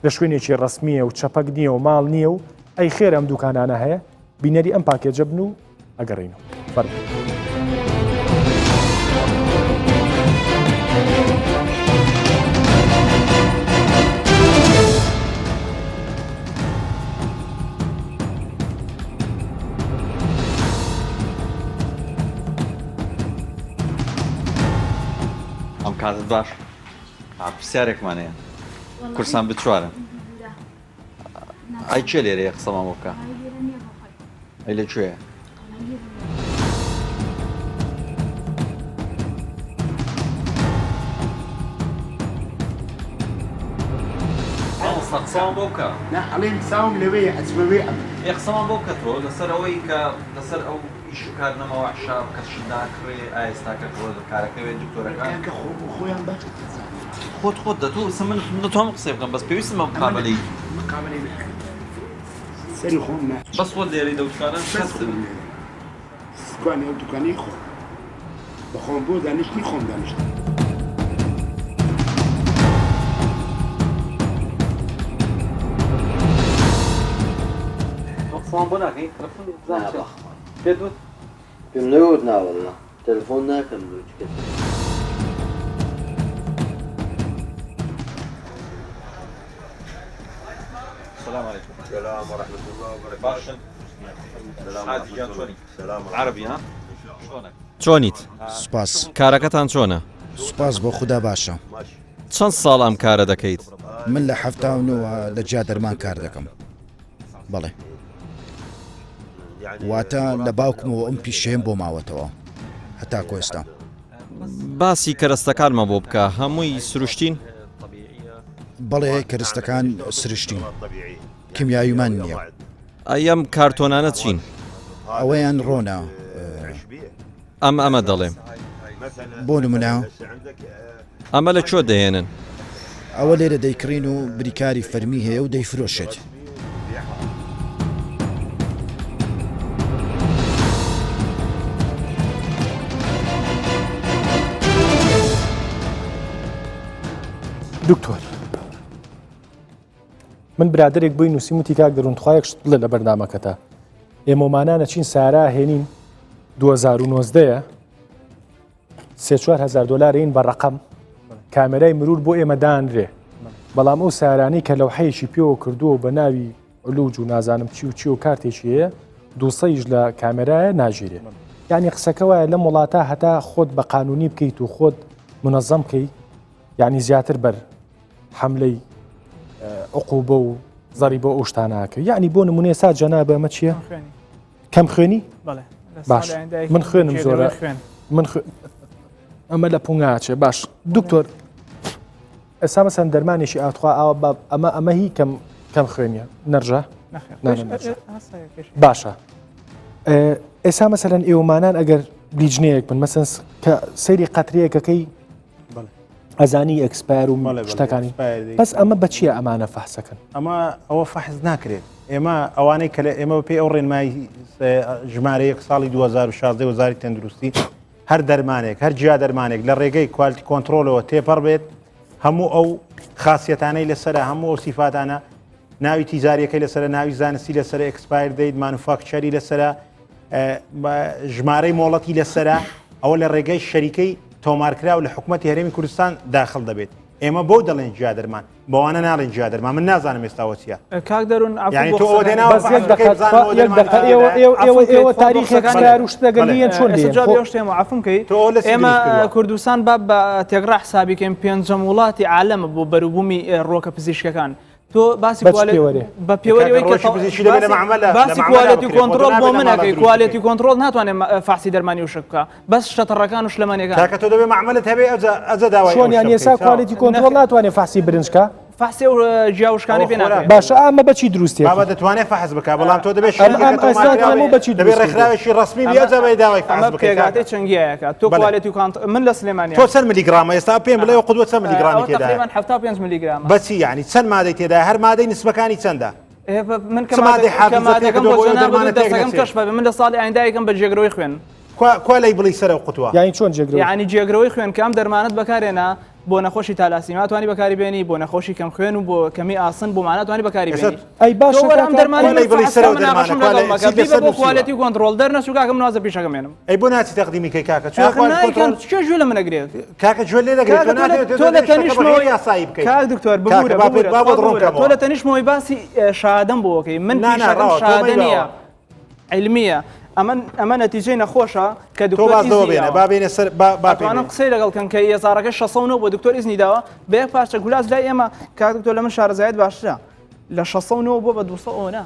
لە شوێنێکی ڕسمیە و چەپەک نییە و ماڵ نییە و ئەی خێرە ئەم دوکانانە هەیە بینەری ئەم پاکێجە بن و ئەگەڕینەوە فەرموو.
ئەم کاتت باش پرسیارێکمان هەیە کورسان بچوارن ئای کێ لێرەیە قسەمان بۆ بکە ئەی لە کوێیە؟ مامۆستا قسەمان بۆ بکە.
نا ئەڵێم چاوم لەوێیە ئەچمە وێ ئەمن.
ئێ قسەمان بۆ بکە تۆ لەسەر ئەوەی کە لەسەر ئەو ئیش و کار نەماوە عشاب کەس شت ناکڕێ ئایا ئێستاکە خۆ کارەکە وێ دکتۆرەکان.
کاکە خۆ بۆ خۆیان باش دەزانن.
خۆت خۆت دە تۆ ئێستا من دەتوانم قسەی بکەم بەس پێویستم بە مقابەلەی.
مقابەلەی ناکەم. سەری خۆم نا.
بەس خۆت لێرەی لەو دوکانە
بەس
کەس
خۆم لێرەم. دوکانی ئەو دوکانەی خۆم. بە خۆم بۆ دانیشتنی خۆم دانیشتم.
تۆ قسەمان بۆ ناکەی؟ تەلەفۆن بزانم چیە؟ پێت وت؟
پێم نەوت ناوەڵڵا تەلەفۆن ناکەم بۆ هیچ کەسێک.
سلام علیکم.
سلام ورحمة الله وبركاته.
باشن
سلام
حاجی گیان چۆنی؟
سلام
عەرەبی ها؟ چۆنیت؟
سوپاس.
کارەکەتان چۆنە؟
سوپاس بۆ خودا باشە.
چەند ساڵە ئەم کارە دەکەیت؟
من لە 79 وە لە جیا دەرمان کار دەکەم. بەڵێ. واتە لە باوکمەوە ئەم پیشەیەم بۆ ماوەتەوە هەتاکو ئێستا.
باسی کەرەستەکانمان بۆ بکە، هەمووی سروشتین؟
بەڵێ کەرستەکان سروشتین، کیمیاویمان نییە.
ئەی ئەم کارتۆنانە چین؟
ئەوەیان ڕۆنە.
ئەم ئەمە دەڵێم.
بۆ نمونە.
ئەمە لە کوێ دەهێنن؟
ئەوە لێرە دەیکڕین و بریکاری فەرمی هەیە و دەیفرۆشێت.
دکتۆر من برادێک بۆی نووسیم وتی کاک دەروون تخوا یەک شت بڵێ لە بەرنامەکەتا ئێمەمانان ئەچین سارا هێنین 2019 سێ 4هزار دلارین بە ڕقم کامێرای مرور بۆ ئێمە دانرێ بەڵام ئەو سارانی کە لەوحەیەکی پێوە کردووە بە ناوی علوج و نازانم چی و چی و کارتێکی هەیە دووسەیش لە کامێرایە ناگیرێ یعنی قسەکە وایە لەم وڵاتە هەتا خۆت بە قانونی بکەیت و خۆت منەزەم بکەیت یعنی زیاتر بەر حملەی عقوبە و زەری بۆ ئەو شتاناکە یعنی بۆ نمونێ سا جەنابە ئەمە چییە؟ کەم خوێنی؟ باش من خوێنم زۆرە من ئەمە لە پونگاچێ باش دکتۆر ئێستا مەسەن دەرمانێکی ئاتخوا ئاوا با ئەمە ئەمە هی کەم کەم خوێنیە نەرژە باشە ئێستا مەسەلەن ئێوەمانان ئەگەر لیجنەیەک بن مەسەن کە سەیری قەترەیەکەکەی ئەزانی expire و شتەکانی بەس ئەمە بە چییە ئەمانە فەحسەکەن
ئەمە ئەوە فەحس ناکرێت ئێمە ئەوانەی کە لە ئێمە پێی ئەو ڕێنمایی ژمارە یەک ساڵی 2016 وەزاری تەندروستی هەر دەرمانێک، هەر جیا دەرمانێک لە ڕێگەی quality control ەوە تێپەڕ بێت، هەموو ئەو خاسیەتانەی لەسەرە، هەموو ئەو سیفاتانە، ناوی تیجاریەکەی لەسەرە، ناوی زانستی لەسەرە، expire date، manufacturer ی لەسەرە، ژمارەی مۆڵەتی لەسەرە، ئەوە لە ڕێگەی شەریکەی تۆمارکراو لە حکوومەتی هەرێمی کوردستان داخل دەبێت. ئێمە بەو دەڵێن جیا دەرمان. بەوانە ناڵێن جیا دەرمان من نازانم ئێستا ئەوە چییە
کاک دەرون عەفو
یعنی
بۆ
تۆ ئەوە
قسەکانی
دێناوە
بەس یەک
فەحس بکەی
دەقە
بزانم ئەوە
یەک
دەرمانی
دەقە
چی
ئێوە
تێدایە؟
ئێوە ئێوە
عەفو بکەیت
ئێوە
خوا بۆ
تاریخێک
قسەکانی
کار و شتەگە
بەڵێ.
لیەن چۆن
ئێستا
لێن
جوابی
خۆ
ئەو شتێمەوە عەفوم کەی
تۆ ئەوە لە چی
ئێمە
دروست کردووە؟
کوردستان با بە تێکڕا حسابی کەین پێنجەم وڵاتی عالەمە بۆ بەروبوومی ڕۆکە پزیشکەکان تۆ باسی
بە چ
کوالێ
پێوەرێ؟
بە پێوەری
کاکە
ئەوەی کە
ڕۆژی پزیشکی دەبێت لە
باسی
مەعمەلە لە
باسی
مەعمەلا
quality
بکرێت خۆ تۆ
کۆنتڕۆڵ بۆ
نابێت لە
من
ماڵا
ئەکەی
دروست
quality
بکەیت
کۆنتڕۆڵ ناتوانێت فەحسی دەرمانی وشک بکا بەس شتە تەڕەکان و شلەمەنیەکان.
کاکە تۆ دەبێ مەعمەلت هەبێ ئەجا ئەجا داوای
چۆن
ئەو شتە
یان ئێستا
بکەیت
quality control
نەخێر
ناتوانێت فەحسی برنج کا؟
فەحسی ئەو جیا وشکانەی
ئەوە
پێ
خۆراکە.
ناکرێت.
باشە ئەمە بەچی
بابا
دروستێتی؟
دەتوانێت فەحس بکا بەڵام تۆ دەبێت
ئەم
شوێنێکە
ئەم
تۆمار
ئێستا
کراوێ
ئەمە بەچی
دەبێت
دروست کردووە؟
ڕێکخراوێکی ڕەسمی بێ
ئەمە
ئەجا بێ داوای فەحس
ئەمە
بکەیت کاکە
پێکهاتەی چەند گیایەکە تۆ
بەڵێ
quality کانت من لە سلێمانیام
تۆ چەند ملیگرامە ئێستا پێم بڵێ ئەو قدوە چەند ملیگرامی
ئەوە
تێدایە
تقریبا 75 ملیگرامە
بەچی یعنی چەند مادەی تێدایە هەر مادەی نسبەکانی چەندە
ئێ، من کە
چ مادەی
مادە- کە
حافیزە
مادەکەم
تێکردووە
بۆ
بۆ ئەو
جەنابت
دەرمانە
و
تێک
دەستەکەم
نەچێ
کەشف بێ من لە ساڵی ئایندە یەکەم بە جێگرەوەی خوێن
کوا کوا لەی بڵی سەرەو قوتوە.
یانی چۆن جێگرەوەی؟
یانی جێگرەوەی خوێن کە ئەم دەرمانەت بەکارێنا بۆ نەخۆشی تالاسیما توانی بەکاری بێنی بۆ نەخۆشی کەم خوێن و بۆ کەمی ئاسن بۆ مانە توانی بەکاری
ئێستا
بێنی
ئەی
تۆ
باشە
وەرە ئەم
کاکە
دەرمانەی
کوا
من
لەی بڵی
فەحس کە
سەرەو
من
دەرمانە
ناقەشم
کوا
لەگەڵ
لەی
مەکە
چیت
بیبە
لەسەر
بۆ
نووسیوە
quality control دەرنەچوو کاکە من وازە پیشەکەم ێنم
ئەی بۆ ناچی تەقدیمی کەی کاکە چۆن
ئاخر
quality
نایکەن
کۆنترۆڵ
کێ گوێ لە من ئەگرێت
کاکە گوێ لێ دەگرێت
کاکە
تۆ
تۆ لە
ناتەوێت
تۆ
تۆ
لە
دەبێت شتەکە بە
تەنیشتمەوەی
غەیری یاسایی بکەیت
کاک دکتۆر
کاکە
ببورە
با پێت
ببورە
با
تخوا
بۆت ڕوون
ببورە تۆ
کەمەوە
لە تەنیشتمەوەی باسی شەهادەم بۆ ئەکەی من
نا نا
پیشەکەم
ڕاوە تۆ
شەهادە
مەیبەوە
نییە عیلمیە ئەمە ئەمە نەتیجەی نەخۆشە کە
تۆ
دکتۆر
باز لەوە
ئیزنی
بێنە
داوە
با بێنە سەر با با پێ
ئەتوانم
بێنە
قسەی لەگەڵ کەم کە یەزارەکە 609 بۆ دکتۆر ئیزنی داوە بە یەک پارچە گولاس لای ئێمە کاک دکتۆر لە من شارەزایت باشترە لە 609 بۆ بە 200 ئەوە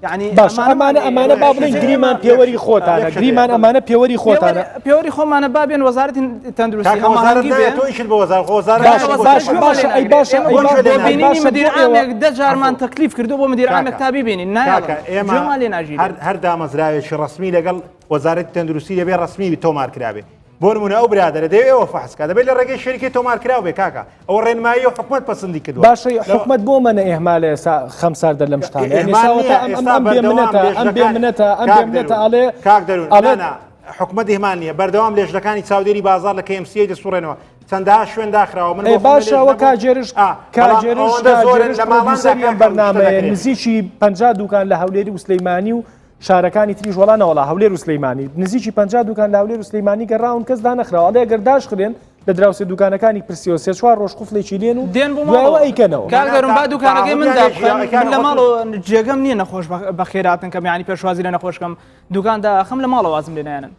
یعنی
باشە
ئەمانەمان
ئەمانە ئەمانە با بڵێین
نەتیجەی ئێمە
گریمان پێوەری خۆتانە
یەک شت هەیە
گریمان ئەمانە پێوەری خۆتانە
پێوەری خۆمانە با بێن وەزارەتی تەندروستی
کاکە وەزارەت
هەماهەنگی
نایە
بێ
تۆ ئیشت بە وەزارەت خۆ وەزارەت
باشە
نایە بۆ
باشە
تۆ
باشە ئەی باشە ئەی
بۆ
با
گوێ لێ
ئەی
ناگرێ
بینینی
باشە بۆ
مدیر
ئێوە
عامێک دە جارمان
عەفو
تەکلیف کردو بۆ مدیر عامێک
کاکە
تا ببینین
کاکە
نایەڵن
ئێمە
گوێمان لێ
هەر
ناگیرێت
هەر دامەزراوێکی ڕەسمی لەگەڵ وەزارەتی تەندروستی دەبێ ڕەسمی تۆمار کرابێ بۆ نمونە ئەو برادەرە دەیەوێ ئەوە فەحس کا دەبێت لە ڕێگەی شەریکەی تۆمار کراو بێ کاکە ئەوە ڕێنمایی و حکومەت پەسەندی کردووە
باشە حکومەت بۆ مەنە ئێهمالە ئێستا خەم ساردە لەم شتانە یعنی
ئێهمال
ئێستا
نییە
ئەم ئەم
ئێستا
ئەم بێ
بەردەوام
منەتە ئەم بێ
لێژنەکان
منەتە ئەم بێ
کاک
منەتە
دەروون
ئەڵێ
کاک دەروون
ئەڵێ
نا نا حکومەت ئیهمال نییە بەردەوام لێژنەکانی چاودێری بازاڕ لە KMCA دەسوڕێنەوە چەندەها شوێن داخراوە من
ئێ
بۆ خۆم لە
باشە
لێژنە
ئەوە
بووم
کاجێرش
ئا بەڵام
کاجێرش
ئەوەندە زۆرن
کاجێرش
لە ماڵاندا
پرۆدیوسەری ئەم
کاکە ئەو شتە
بەرنامەیە
دەکرێت
نزیکی 50 دوکان لە هەولێری و سلەیمانی و شارەکانی تریش وەڵا نەوەڵا هەولێر و سلەیمانی نزیکی 50 دوکان لە هەولێر و سلەیمانی گەڕاون کەس دانەخراوە ئەڵێ گەر داشخرێن لە دراوسێ دوکانەکانی پرسیەوە سێ چوار ڕۆژ قفڵێکی لێن و
دێن بۆ
دوایەوە
ماڵەوە
ئەیکەنەوە
کاک
مانا
دەروون با دوکانەکەی من
تەعاهودیان
دابخەن
لێ ژیاوە
من لە
کاکە خۆت
ماڵەوە جێگەم نییە نەخۆش بەخێراتن کەم یعنی پێشوازی لە نەخۆش کەم دوکان داخم لە ماڵەوە وازم لێ نایەنن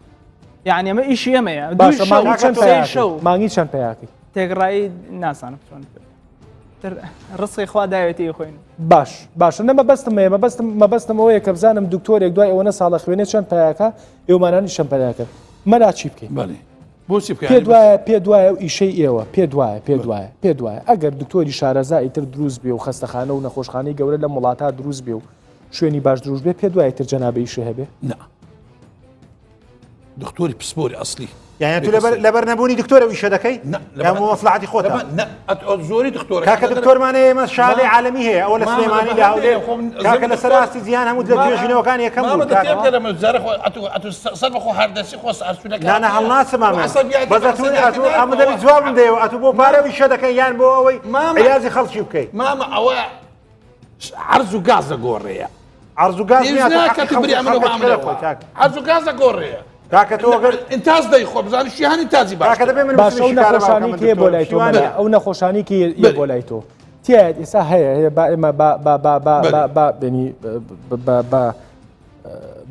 یعنی ئەمە ئیشی ئێمەیە دوو
باشە
شەو
مانگی
کاکە
چەند
تۆ
سێ
پیاکەی
شەو
مانگی چەند پیاکەی
تێکڕایی نازانم چۆن تر ڕزقی خوا داوێتی خۆین
باش باشە نە مەبەستم هەیە مەبەستم مەبەستم ئەوەیە کە بزانم دکتۆرێک دوای ئەوەنە ساڵە خوێنێ چەند پیاکە ئێومانانی چەند پیاکە مەلا چی بکەین
بەڵێ بۆچی بکەین
پێ دوایە پێ دوایە و ئیشەی ئێوە پێ دوایە پێ دوایە پێ دوایە ئەگەر دکتۆری شارەزا ئیتر دروست بێ و خەستەخانە و نەخۆشخانەی گەورە لەم وڵاتە دروست بێ و شوێنی باش دروست بێ پێ دوایە تر جەنابە ئیشە هەبێ
نا. دکتۆری پسپۆری ئەسلی
یانی تو لەبەر لەبەر نەبوونی دکتۆر ئەو ئیشە دەکەی یان بۆ مەسڵەحەتی خۆتە
زۆری دکتۆر
کاکە دکتۆرمان هەیە ئێمە شادەی عالەمی هەیە ئەوە لە سلێمانی لە هەولێر کاکە لەسەر ئاستی جیهان هەموو لە توێژینەوەکان یەکەم بوو کاکە نا نا هەڵناسم ئەمە بەس ئەتوو ئەتوو ئەمە دەبی جوابم دەیەوە ئەتوو بۆ پارە ئەو ئیشە دەکەی یان بۆ ئەوەی عیلاجی خەڵکی بکەی
مامە ئەوە عەرز و گاز دەگۆڕێیە.
عەرز و گاز نییە تۆ حەقی
خەڵکی خەڵکە
کاک.
عەرز و گاز دەگۆڕێیە.
کاکە تۆ گەر
ئینتاز دەی خۆ بزانانی شیهان ئینتازی
باش.
کاکە دەبێ من
باشە ئەو نەخۆشانی کێ بۆ لای تۆ ئەو نەخۆشانی کێ بۆ لای تۆ تیایەت ئێستا هەیە هەیە با ئێمە با با با با با با بێنی بە بە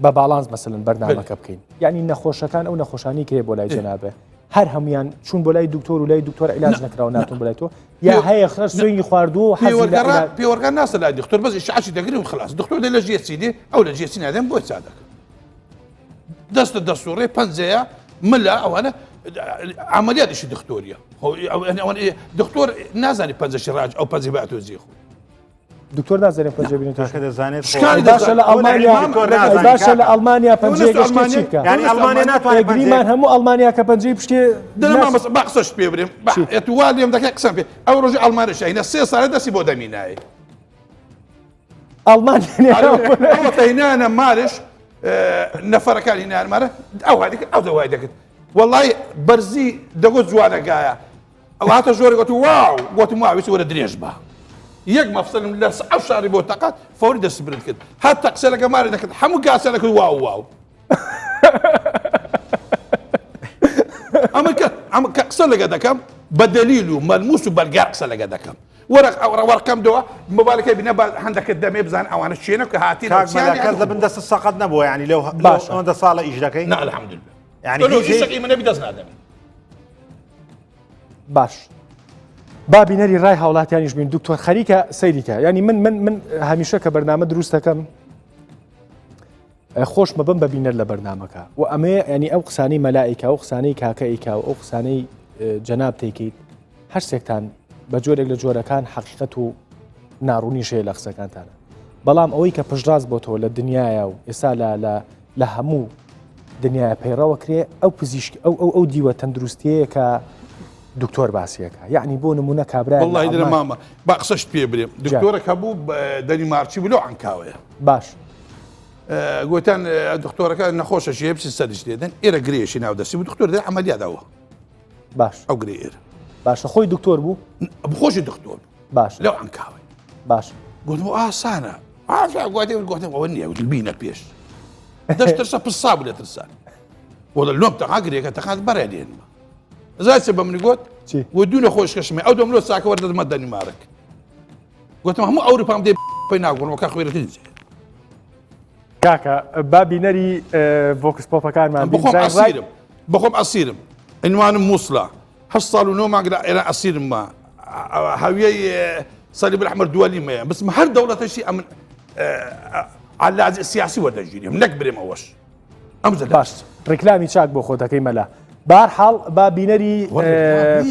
بە باڵانس مەسەلەن بەرنامەکە بکەین یعنی نەخۆشەکان ئەو نەخۆشانی کێ بۆ لای جەنابێ هەر هەمویان چون بۆ لای دکتۆر و لای دکتۆر عیلاج نەکراوە ناتون بۆ لای تۆ یا هەیە خەر سوێنی خواردووە و حەزی لە عیلاج
پێوەرگە ناسە لای دکتۆر بەس ئیشعاعی دەگرن و خلاص دکتۆر دە لە ژێر چی دێ ئەو لە ژێر چی نادەم بۆ چا دەکەم دەستە دەسوڕێ پەنجەیە ملە ئەوانە عملیاتیشی دکتۆریە دکتۆر نازانی پەنجەشی ڕاج ئەو پەنجەی بە ئەتۆ جێ خۆی
دکتۆر نازانێت پەنجە بینێت
کاکە دەزانێت
شکانی
باشە لە ئەڵمانیا
دکتۆر نازانێت
باشە لە
کاکە.
ئەڵمانیا پەنجەیە
ئەوە
گەشتێ چی بکە
یعنی ئەڵمانیا ناتوانێت
گریمان هەموو ئەڵمانیا کە پەنجەی پشتێ
دەنا مامۆستا با قسەش پێ برێم با
چی؟
ئەتو وا لێم دەکەی قسەم پێ ئەو ڕۆژی ئەڵمانیا شاهینە سێ ساڵە دەستی بۆ دەمی نایە
ئەڵمانیا
ئەوە تەینانە مارش نەفەرەکانی نارمارە ئەو هادی ئەو دەوای دەکرد وەڵی بەرزی دەگۆ جوانەگایە ئەو هاتە ژۆرێ گوتی واو گوتم واو ویستی وەرە درێژ بە یەک مەفسەلم لە ئەو شاری بۆ تەقات فەوری دەست برد کرد هەتا قسە لەگە ماری دەکرد هەموو گاسە دەکرد واو واو ئەمە کە ئەمە کە قسە لەگە دەکەم بە دەلیل و مەلموس و بەلگا قسە لەگە دەکەم وەرق ئەو وەرقەم دەوە مۆبایلەکەی بینە بە هەندەکە دەمێ بزان ئەوانە چێنە کە هاتین
کاک مەلا کەس لە بن دەست سەقەت نەبووە یعنی لەو
باشە.
ئەوەندە ساڵە ئیش دەکەی
نا الحمدلله
یعنی
لەو
هیچ
ئیشەکەی منە بی دەست نادەمێ
باش با بینەری ڕای هاوڵاتیانیش بین دکتۆر خەریکە سەیریکە ینی من من من هەمیشە کە بەرنامە دروست دەکەم خۆش مەبم بە بینەر لە بەرنمەکە و ئەمەیە ینی ئەو قسانی مەلایکە و قسانەی کاکە ئیکا و ئەو قسانەی جەناب تێکیت هەر سێکتان بە جۆرێک لە جۆرەکان حەقیقەت و ناڕوونیش هەیە لە قسەکانتانە بەڵام ئەوەی کە پشتڕاست بۆتەوە لە دنیاە و ئێستا لە لە لە هەموو دنیاە پەیڕەوە کرێ ئەو پزیشک ئەو ئەو ئەو دیوە تەندروستیەیە کە دکتۆر باسیەکە یعنی بۆ نمونە کابرا
والله درە مامە با قسەشت پێ برێم دکتۆرەک هەبوو دەنیمارچی بلۆ عنکاوەیە
باش
گوتیان دکتۆرەکە نەخۆشە شێ بچی سەرش لێدەن ئێرە گرێشی ناو دەستی بوو دکتۆر دە عملیاتەوە
باش
ئەو گرێ ئێرە
باشە خۆی دکتۆر بوو
خۆشی دکتۆر
باش
لەو عنکاوەی
باش
گوتم ئاسانە ئاسا گوتێ گوتم ئەوە نییە گوتم بینە پێش دەست ترسە پسا بوو لە ترسان وەڵە لۆم تەقا گرێکە تەقات بەڕێ لێنمە زای چ بە منی گوت و دوو نەخۆش کەشمێ ئەو دەم لۆ ساکە وەردەمە دەنیمارک گوتم هەموو ئەوروپام دێ پێی ناگۆڕم کە خوێرەکەی جێ
کاکە با بینەری vox pop ەکانمان
بخۆم ئەسیرم بخۆم ئەسیرم عنوانم مووسڵە هەشت ساڵ و نۆ مانگ لە عێراق ئەسیرم ما هەویەی صلیب الاحمر دووەلی مەیە بسم هەر دەوڵەتەشی ئەمن علاج سیاسی وەردەگیریم نەک برێم ئەوەش ئەم
باش ڕیکلامی چاک بۆ خۆتەکەی مەلا بار حاڵ با بینەری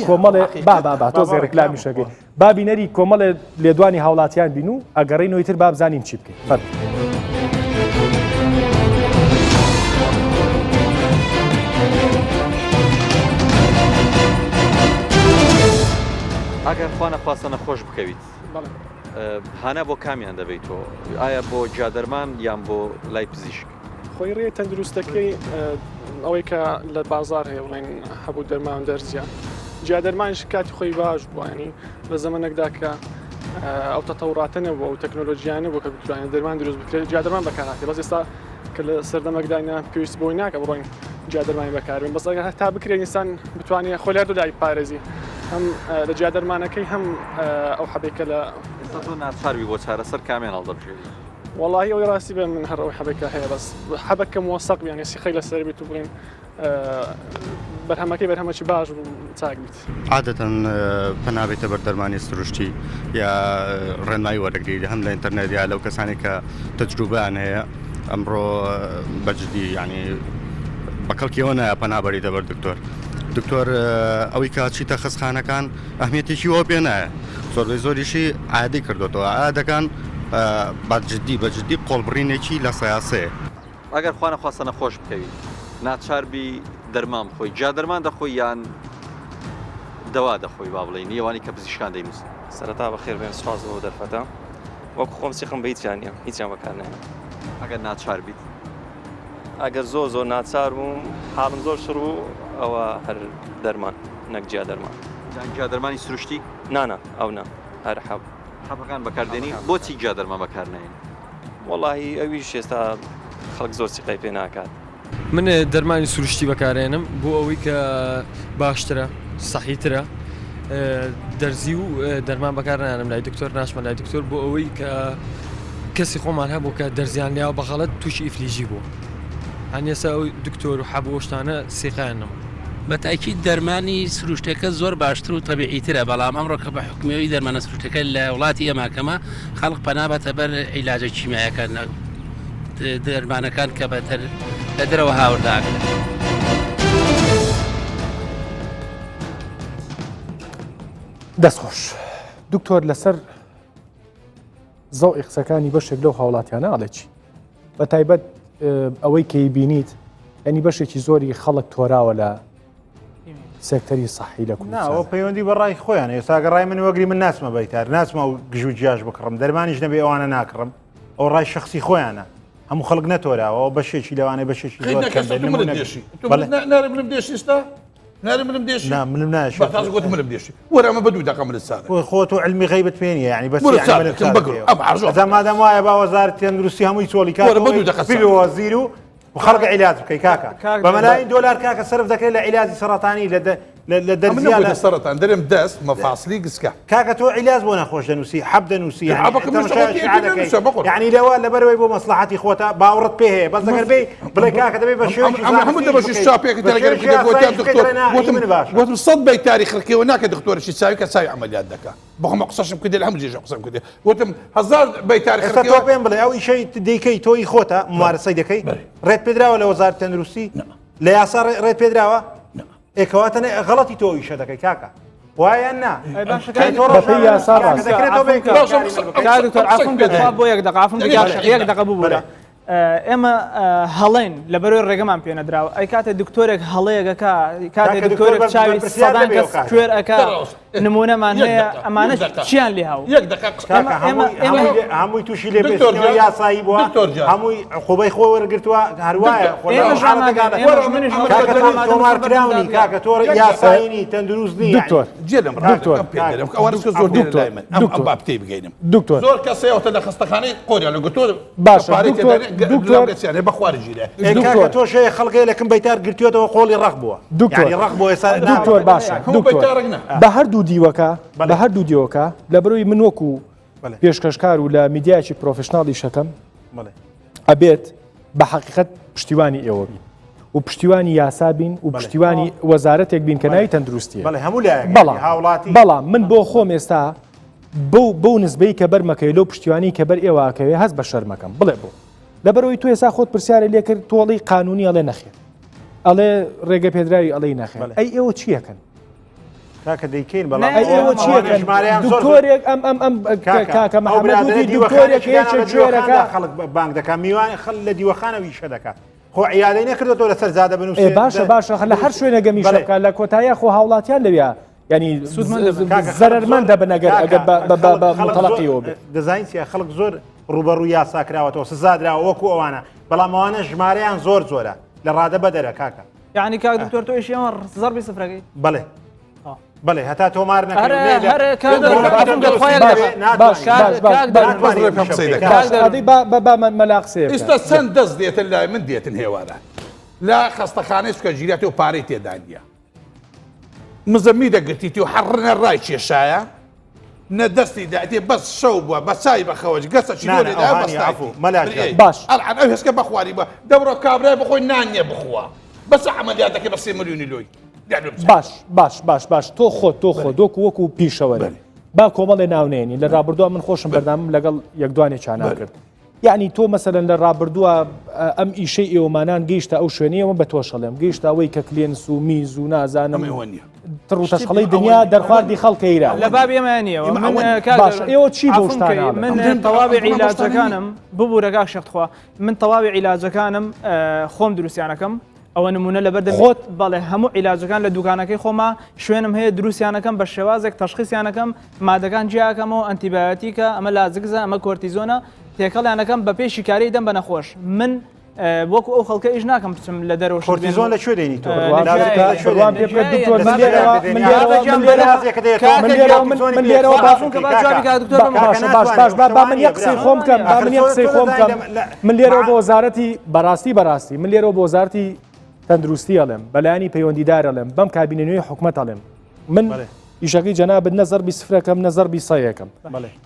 کۆمەڵێ با با با تۆزێ ڕیکلامی شەکەی با بینەری کۆمەڵێ لێدوانی هاوڵاتیان بین و ئەگەڕینەوەی تر با بزانین چی بکەین فەرموو.
ئەگەر خوا نەخواستە نەخۆش بکەویت هانا بۆ کامیان دەبەیت تۆ ئایا بۆ گیادەرمان یان بۆ لای پزیشک؟
خۆی ڕێ تەندروستەکەی ئەوەی کە لە بازار هەیە بڵێن هەبوو دەرمان دەرزیان جیا دەرمانش کاتی خۆی باش بووانی لە زەمەنێکدا کە ئەو تەتەوراتە نەبووە و تەکنۆلۆژیانە بوو کە بتوانێت دەرمان دروست بکرێت جیا دەرمان بەکارهاتێ بەس ئێستا کە لە سەردەمەکداینا پێویست بۆی ناکە بڕۆین جیا دەرمانی بەکاربێن بەس ئەگەر هەتا بکرێت ئینسان بتوانێت خۆی لە هەردوو لای پارێزی هەم لە جیا دەرمانەکەی هەم ئەو حەبێک کە لە
ئێستا تۆ ناچار بی بۆ چارەسەر کامیان هەڵدەبژێری؟
وەڵاهی ئەوەی ڕاستی بێ من هەر ئەوەی حەبێکە هەیە بەس حەبەکە مۆسەق بیان سیخەی لەسەر بیت و بڵین بەرهەمەکەی بەرهەمەکی باش و چاک بیت.
عادەتەن پەنا بێتە بەر دەرمانی سروشتی یا ڕێنمایی وەرەگری هەم لە ئینتەرنێت یا لەو کەسانی کە تەجروبەیان هەیە ئەمڕۆ بەجددی ینی بە کەڵکیەوە نایە پەنا بەریتە بەر دکتۆر دکتۆر ئەوەی کە چیتە خەستخانەکان ئەهمیەتێکی وە پێ نایە زۆربەی زۆریشی عادی کردوتەوە عادەکان بە جددی بە جددی قۆڵبڕینێکی لە سیاسەیە.
ئەگەر خوا نەخواستە نەخۆش بکەوی. ناچار بی دەرمان بخۆی جا دەرمان دەخۆی یان دەوا دەخۆی با بڵێین ئەوانەی کە پزیشکان دەینووسن؟
سەرەتا بەخێر بێن سوپاس بۆ دەرفەتە وەکو خۆم سیقم بە هیچیان نییە هیچیان بەکار ناهێنم.
ئەگەر ناچار بیت؟
ئەگەر زۆر زۆر ناچار بووم حاڵم زۆر شڕ بوو ئەوە هەر دەرمان نەک جیا دەرمان.
یان جیا دەرمانی سروشتی؟
نا نا ئەو نا هەر حەب.
حەبەکان بەکار دێنی؟ بۆچی جیا دەرمان بەکار ناهێنی؟
وەڵاهی ئەویش ئێستا خەڵک زۆر سیقەی پێ ناکات.
من دەرمانی سروشتی بەکارێنم بۆ ئەوەی کە باشترە سەحیترە دەرزی و دەرمان بەکار نانم لای دکتۆر ناچمە لای دکتۆر بۆ ئەوەی کە کەسی خۆمان هەبوو کە دەرزیان لیاوە بە غەڵەت تووشی ئیفلیجی بوو هەنێسە ئەو دکتۆر و حەب و شتانە سیقیان نەما.
بە تاکید دەرمانی سروشتەکە زۆر باشتر و تەبیعیترە بەڵام ئەمڕۆ کە بە حوکمی ئەوی دەرمانە سروشتەکە لە وڵاتی ئێمە کەمە خەڵک پەنا بەتە بەر عیلاجە کیمیایەکان دەرمانەکان کە بەتەر لە دەرەوە هاوردە ئەکرێن.
دەست خۆش دکتۆر لەسەر زەوقی قسەکانی بەشێک لەو هاوڵاتیانە ئەڵێ چی بە تایبەت ئەوەی کەی بینیت ینی بەشێکی زۆری خەڵک تۆراوە لە سێکتەری سەحی لە
کوردستان پەیوەندی بە ڕای خۆیان ئێستاگە ڕای من وەگری من ناچمە بەیتار ناچمە و گژ و گیاش بکڕم دەرمانیش نەبێ ئەوانە ناکڕم ئەو ڕای شخصی خۆیانە هەموو خەڵک نەتۆراوە بەشێکی لەوانەیە بەشێکی زۆر کەم بێت. نمونە بەڵێ.
نارێ منم دێشی ئێستا نارێ منم دێشی
نا منم ناشی
بە تازە گوتم منم دێشی وەرە ئەمە بە دوو دەقە منت سادە
خۆ خۆ تۆ علمی غەیبت پێ نییە یعنی بەس
وەرە
یعنی
سادە
منت
کەم
سادە
بگرە
پێوە.
ئەم عەرزۆ
ئەزا مادام وایە با وەزارەتی تەندروستی هەمووی چۆڵی کات
وەرە بە دوو دەقە
ببی
سادە.
وەزیر و خەڵک عیلاج بکەی کاکە
کاک
بە مەلاین دۆلار کاکە سەرف دەکرێت لە عیلاجی سەرەتانی لە لە دەرزیە لە
سەرەتان دەرێم دەست مەفاسلی گسکە
کاکە تۆ عیلاج بۆ نەخۆش دەنووسی حەب دەنووسی یعنی لەوە لەبەرەوەی بۆ مەسلحەتی خۆتە باوەڕت پێ هەیە بەس ئەگەر بێ بڵێ کاکە دەبێ بە شێوەیەکی
هەموو دەبەشی شاپێک تەلەگەر دکتۆر وتم سەد بەی تاریخ خەڵکیەوە ناکە دکتۆرشی چاوی کە چاوی عملیات دەکا بەخۆم قسەشم کردێ لە هەموو جێژە قسەم کردێ وتم هەزار بەی تاریخ
ئێستا تۆ پێم بڵێ ئەو ئیشەی دەیکەی تۆی خۆتە ممارەسەی دەکەی ڕێت پێدراوە لە وەزارەتی تەندروستی لە یاسا ڕێت پێدراوە ئێ کەواتە غەڵەتی تۆ ئیشە دەکەی کاکە وایە نا
بۆ یەک دقە عفم یەک دقە ببوورە ئێمە هەڵێن لە بەرەوەی ڕێگەمان پێ نەدراوە ئەی کاتێ دکتۆرێک هەڵەیەکەکە کاتێ دکتۆرێک چاوی سەدان کەس کوێر ئەکا نمونەمان هەیە ئەمانە چیان لێ هاو
یەک دقە
هەمووی تووشی لێ یاسایی بووە هەمووی عقوبەی خۆ وەرگرتووە هەروایە تۆمارکراونی کاکە تۆ یاسایی تەندروست نی
دکتۆر
جێ لەم
دکتۆر
زۆر
دکتۆر
دکتۆر بابتەی بگەینم
دکتۆر
زۆر کەسەوەتە لە خەستەخانەی قۆریان لە گوتۆر
باشە
دکتۆر بەخواری ژیرە
دکتۆر تۆ شەیە خەڵکەیە لەکم بەیتار گرتوێتەوە قۆڵی ڕەق بووە
دکتۆر
ڕەق بۆ ئێستا
دکتۆر باشە دکتۆر بە هەردوو دیوەکە بە هەردوو دیوەکە لە بەرەوەی من وەکو پێشکەشکار و لە میدیایەکی professional ئیشەکەم ئەبێت بە حەقیقەت پشتیوانی ئێوە بین و پشتیوانی یاسا بین و پشتیوانی وەزارەتێک بین کە ناوی تەندروستیە
بەڵام
بەڵام من بۆ خۆم ئێستا بەو بەو نسبەی کە بەرمەکەی لەو پشتیوانی کە بەر ئێوەکەوێ هەست بە شەرمەکەم بڵێ بۆ لەبەرەوەی تۆ ئێستا خۆت پرسیارە لێکرد تۆڵی قانونی ئەڵێ نەخێر ئەڵێ ڕێگە پێدراوی ئەڵێ نەخێر ئەی ئێوە چیەکەن
کاکە دەیکەین بەڵام
ئەی ئێوە چیەکەن دکتۆرێک ئەم ئەم ئەم کاکە محەممەد وتی دکتۆرێک یەکێک کوێرەکە
خەڵک بانگ دەکات میوان خەڵ لە دیوەخانە ویشە دەکات خۆ عیادەی نەکردێتەوە لەسەر زادە بنووسێ
باشە باشە لە هەر شوێنە گەمیشە بکات لە کۆتاییە خۆ هاوڵاتیان لەویا ینی زەرەرمەند دەبن ئەگەر ئەگەر بە متەڵەقیەوە بێت
دەزانین چیە خەڵک زۆر ڕوبەڕوو یاسا کراوەتەوە سزادراوە وەکو ئەوانە بەڵام ئەوانە ژمارەیان زۆر زۆرە لە ڕادە بەدەرە کاکە
یعنی کاک دکتۆر تۆ ئیشی ئەمە زەربی سفرەکەی
بەڵێ بەڵێ هەتا تۆمار
ئێستا چەند دەست دێتن لای من دێتن هێواران لە خەستەخانەی سوکە ژیراتەوە پارەی تێدا نییە مزەمی دەگرتیتی و حەڕنە ڕای کێشایە نە دەستی دایتێ بەس شەو بووە بە چای بە خەوەج گەسە چی لێ دا بەستایتی
باش
ئەلعان ئەو هێسکە بەخواری بە دەبڕۆ کابرای بخۆی نان نییە بخوا بەس عەمەلیات دەکەی بە سێ ملیۆنی لۆی
باش باش باش باش تۆ خۆت تۆ خۆ دۆک وەکو پیشەوەرە با کۆمەڵێ ناونێنی لە ڕابردووە من خۆشم بەردامم لەگەڵ یەکدوانێکیانە کرد یەعنی تۆ مەسەلەن لە ڕابردووە ئەم ئیشەی ئێوەمانان گەیشتە ئەو شوێنەی ئەمە بە تۆش ئەڵێم گەیشتە ئەوەی کە کلێنس و میز و نازانم تڕ و تەشقەڵەی دنیا دەرخواردی خەڵکە ئیرا
لە بابی ئێمە نییە
باشە ئێوە چی بۆ شتانە
من تەواوی عیلاجەکانم ببوورە کاک شێخ تخوا من تەواوی عیلاجەکانم خۆم دروستیانەکەم. ئەوە نمونە لەبەر دەم
خۆت؟
بەڵێ هەموو عیلاجەکان لە دوکانەکەی خۆما شوێنم هەیە دروستیانەکەم بە شێوازێک تەشخیسیانەکەم مادەکان جیاکەمەوە ئەنتیبایۆتیکە ئەمە لازگزە ئەمە کۆرتیزۆنە تێکەڵیانەکەم بە پێی شیکاری دەم بە نەخۆش من وەکو ئەو خەڵکە ئیش ناکەم بچم لە دەرەوە شت
کۆرتیزۆن
بێنم.
لە کوێ دێنی تۆ؟
لە
لازگە
جیایە.
لە کوێ
بڕوام
دێنی؟
پێ بکە دکتۆر من
لە
لێرەوە من لێرەوە من لێرەوە
کاکە
من لێرەوە من من لێرەوە با
چونکە با جوابی کاک دکتۆر
با-
بەمەوە.
باشە باش باش با با من یەک قسەی خۆم بکەم با من یەک قسەی خۆم بکەم من لێرەوە بۆ وەزارەتی بەڕاستی بەڕاستی من لێرەوە بۆ وەزارەتی تەندروستی ئەڵێم بەلایەنی پەیوەندیدار ئەڵێم بەم کابینە نوێی حکومەت ئەڵێم من ئیشەکەی جەنابت نە زەربی سفرەکەم نە زەربی سەیەکەم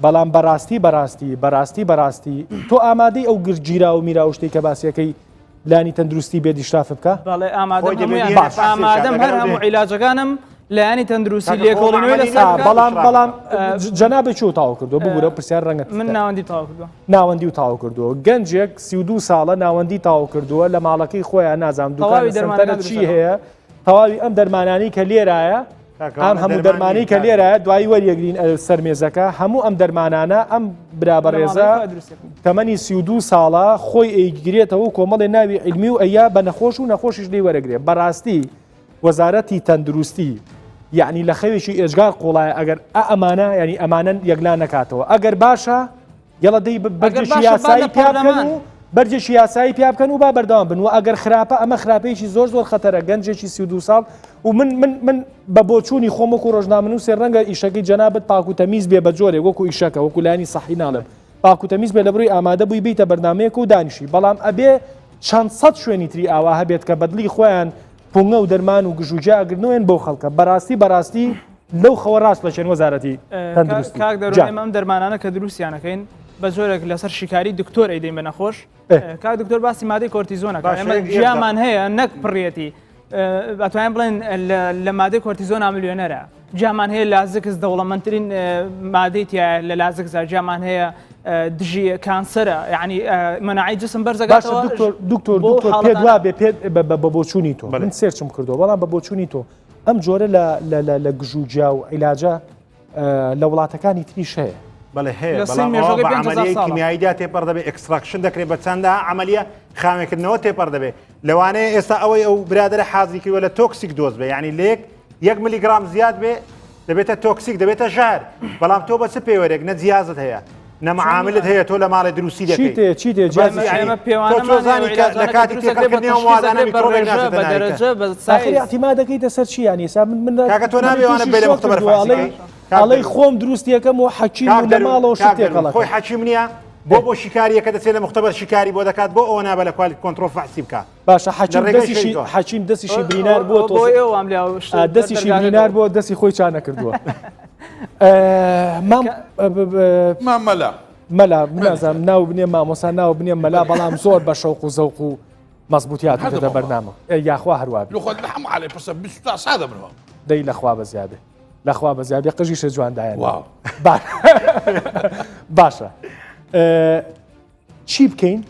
بەڵام بەڕاستی بەڕاستی بەڕاستی بەڕاستی تۆ ئامادەی ئەو گرگیرا و میرا و شتەی کە باسیەکەی لانی تەندروستی بێت ئیشراف بکە
بەڵێ ئامادەم هەموویان ئامادەم هەر هەموو عیلاجەکانم لایەنی تەندروستی لێکۆڵینەوەی لەسەر بکات.
بەڵام بەڵام جەنابت چۆ تاو کردو ببورە پرسیار ڕەنگە
من ناوەندی تاو کردووە
ناوەندی و تاو کردووە گەنجێک 32 ساڵە ناوەندی تاو کردووە لە ماڵەکەی خۆیان نازانم دوکان
تەواوی
سەنتەرە
دەرمانەکان
چی
دروست
هەیە تەواوی ئەم دەرمانانەی کە لێرایە ئەم هەموو دەرمانەی کە لێرایە دوایی وەریەگرین سەر مێزەکە هەموو ئەم دەرمانانە ئەم برا بەڕێزە تەمەنی 32 ساڵە خۆی ئەیگرێتەوە و کۆمەڵێ ناوی علمی و ئەیا بە نەخۆش و نەخۆشیش لێی وەرەگرێ بەڕاستی وەزارەتی تەندروستی یعنی لە خەوێکی ئێجگار قوڵایە ئەگەر ئە ئەمانە یعنی ئەمانە یەکلا نەکاتەوە ئەگەر باشە یەڵە دەی بەرجێکی یاسایی پیا بکەن و بەرجێکی یاسایی پیا بکەن و با بەردەوام بن و ئەگەر خراپە ئەمە خراپەیەکی زۆر زۆر خەتەرە گەنجێکی 32 ساڵ و من من من بە بۆچوونی خۆم وەکو ڕۆژنامەنووسێ ڕەنگە ئیشەکەی جەنابت پاک و تەمیز بێ بە جۆرێک وەکو ئیشەکە وەکو لایەنی سەحی ناڵێم پاک و تەمیز بێ لە بڕی ئامادە بووی بیتە بەرنمەیەک و دانیشی بەڵام ئەبێ چەند سەد شوێنی تری ئاوا هەبێت کە بەدڵی خۆیان پونگە و دەرمان و گژوگیا ئەگرنەوەن بۆ خەڵکە بەڕاستی بەڕاستی لەو خەوە ڕاست لەچێن وەزارەتی تەندروستی
کاک دەروون ئێمە ئەم دەرمانانە کە دروستیانەکەین بە جۆرێک لەسەر شیکاری دکتۆر ئەیدەین بە نەخۆش کاک دکتۆر باسی مادەی کۆرتیزۆنەکە ئێمە جیامان هەیە نەک پڕیەتی ئەتوانین بڵێن لە مادەی کۆرتیزۆنا ملیۆنەرە جیامان هەیە لازکس دەوڵەمەندترین مادەی تایە لە لازکسا جیامان هەیە دژی کانسەرە یعنی مەناعی جسم بەرزەکاتەوە
دکتۆر دکتۆر دکتۆر پێت وابێ پێت بە بۆچوونی تۆ من search م کردووە بەڵام بە بۆچوونی تۆ ئەم جۆرە لە لە گژوگیا و عیلاجە لە وڵاتەکانی تریش هەیە
بەڵێ هەیە بەڵام ئەوە بە عەمەلیەی کیمیاییدا تێپەڕ دەبێت extraction دەکرێت بە چەندەها عەمەلیە خاوێنکردنەوە تێپەڕ دەبێت لەوانەیە ئێستا ئەوەی ئەو برادەرە حازری کردووە لە toxic dose بێ یعنی لە یەک یەک ملیگرام زیاد بێ دەبێتە toxic دەبێتە ژار بەڵام تۆ بە چ پێوەرێک نە جیازت هەیە نە معاملت هەیە تۆ لە ماڵێ دروستی دەکەی
چی دێ
لە کاتی تێکەڵکردنی ئەو موادانە میکرۆبێک ناچێتە ناوی کە.
اعتمادەکەی دەسەر چی یانی ئێستا من من
کاکە تۆ نابێ وانە بێ لە مختبەر فارسی
ئەڵێی خۆم دروستیەکەم و حەکیم و لە ماڵەوە شت تێکەڵەکەم
خۆی حەکیم نییە بۆ بۆ شیکاریەکە دەچێت لە مختبەر شیکاری بۆ دەکات بۆ ئەوە نابە لە quality control فەحسی بکە
باشە حەکیم دەستیشی حەکیم دەستیشی برینار بووە تۆ دەستیشی برینار بووە دەستی خۆی چا نەکردووە مام
مام مەلا
مەلا نازانم ناو بنێ مامۆسا ناو بنێ مەلا بەڵام زۆر بە شەوق و زەوق و مەزبوتیات دە بەرنامە یاخوا هەروە دەی لەخوا بەزیادێ لەخوا بەزیادێ قژیشە جواندایە باشە چی بکەین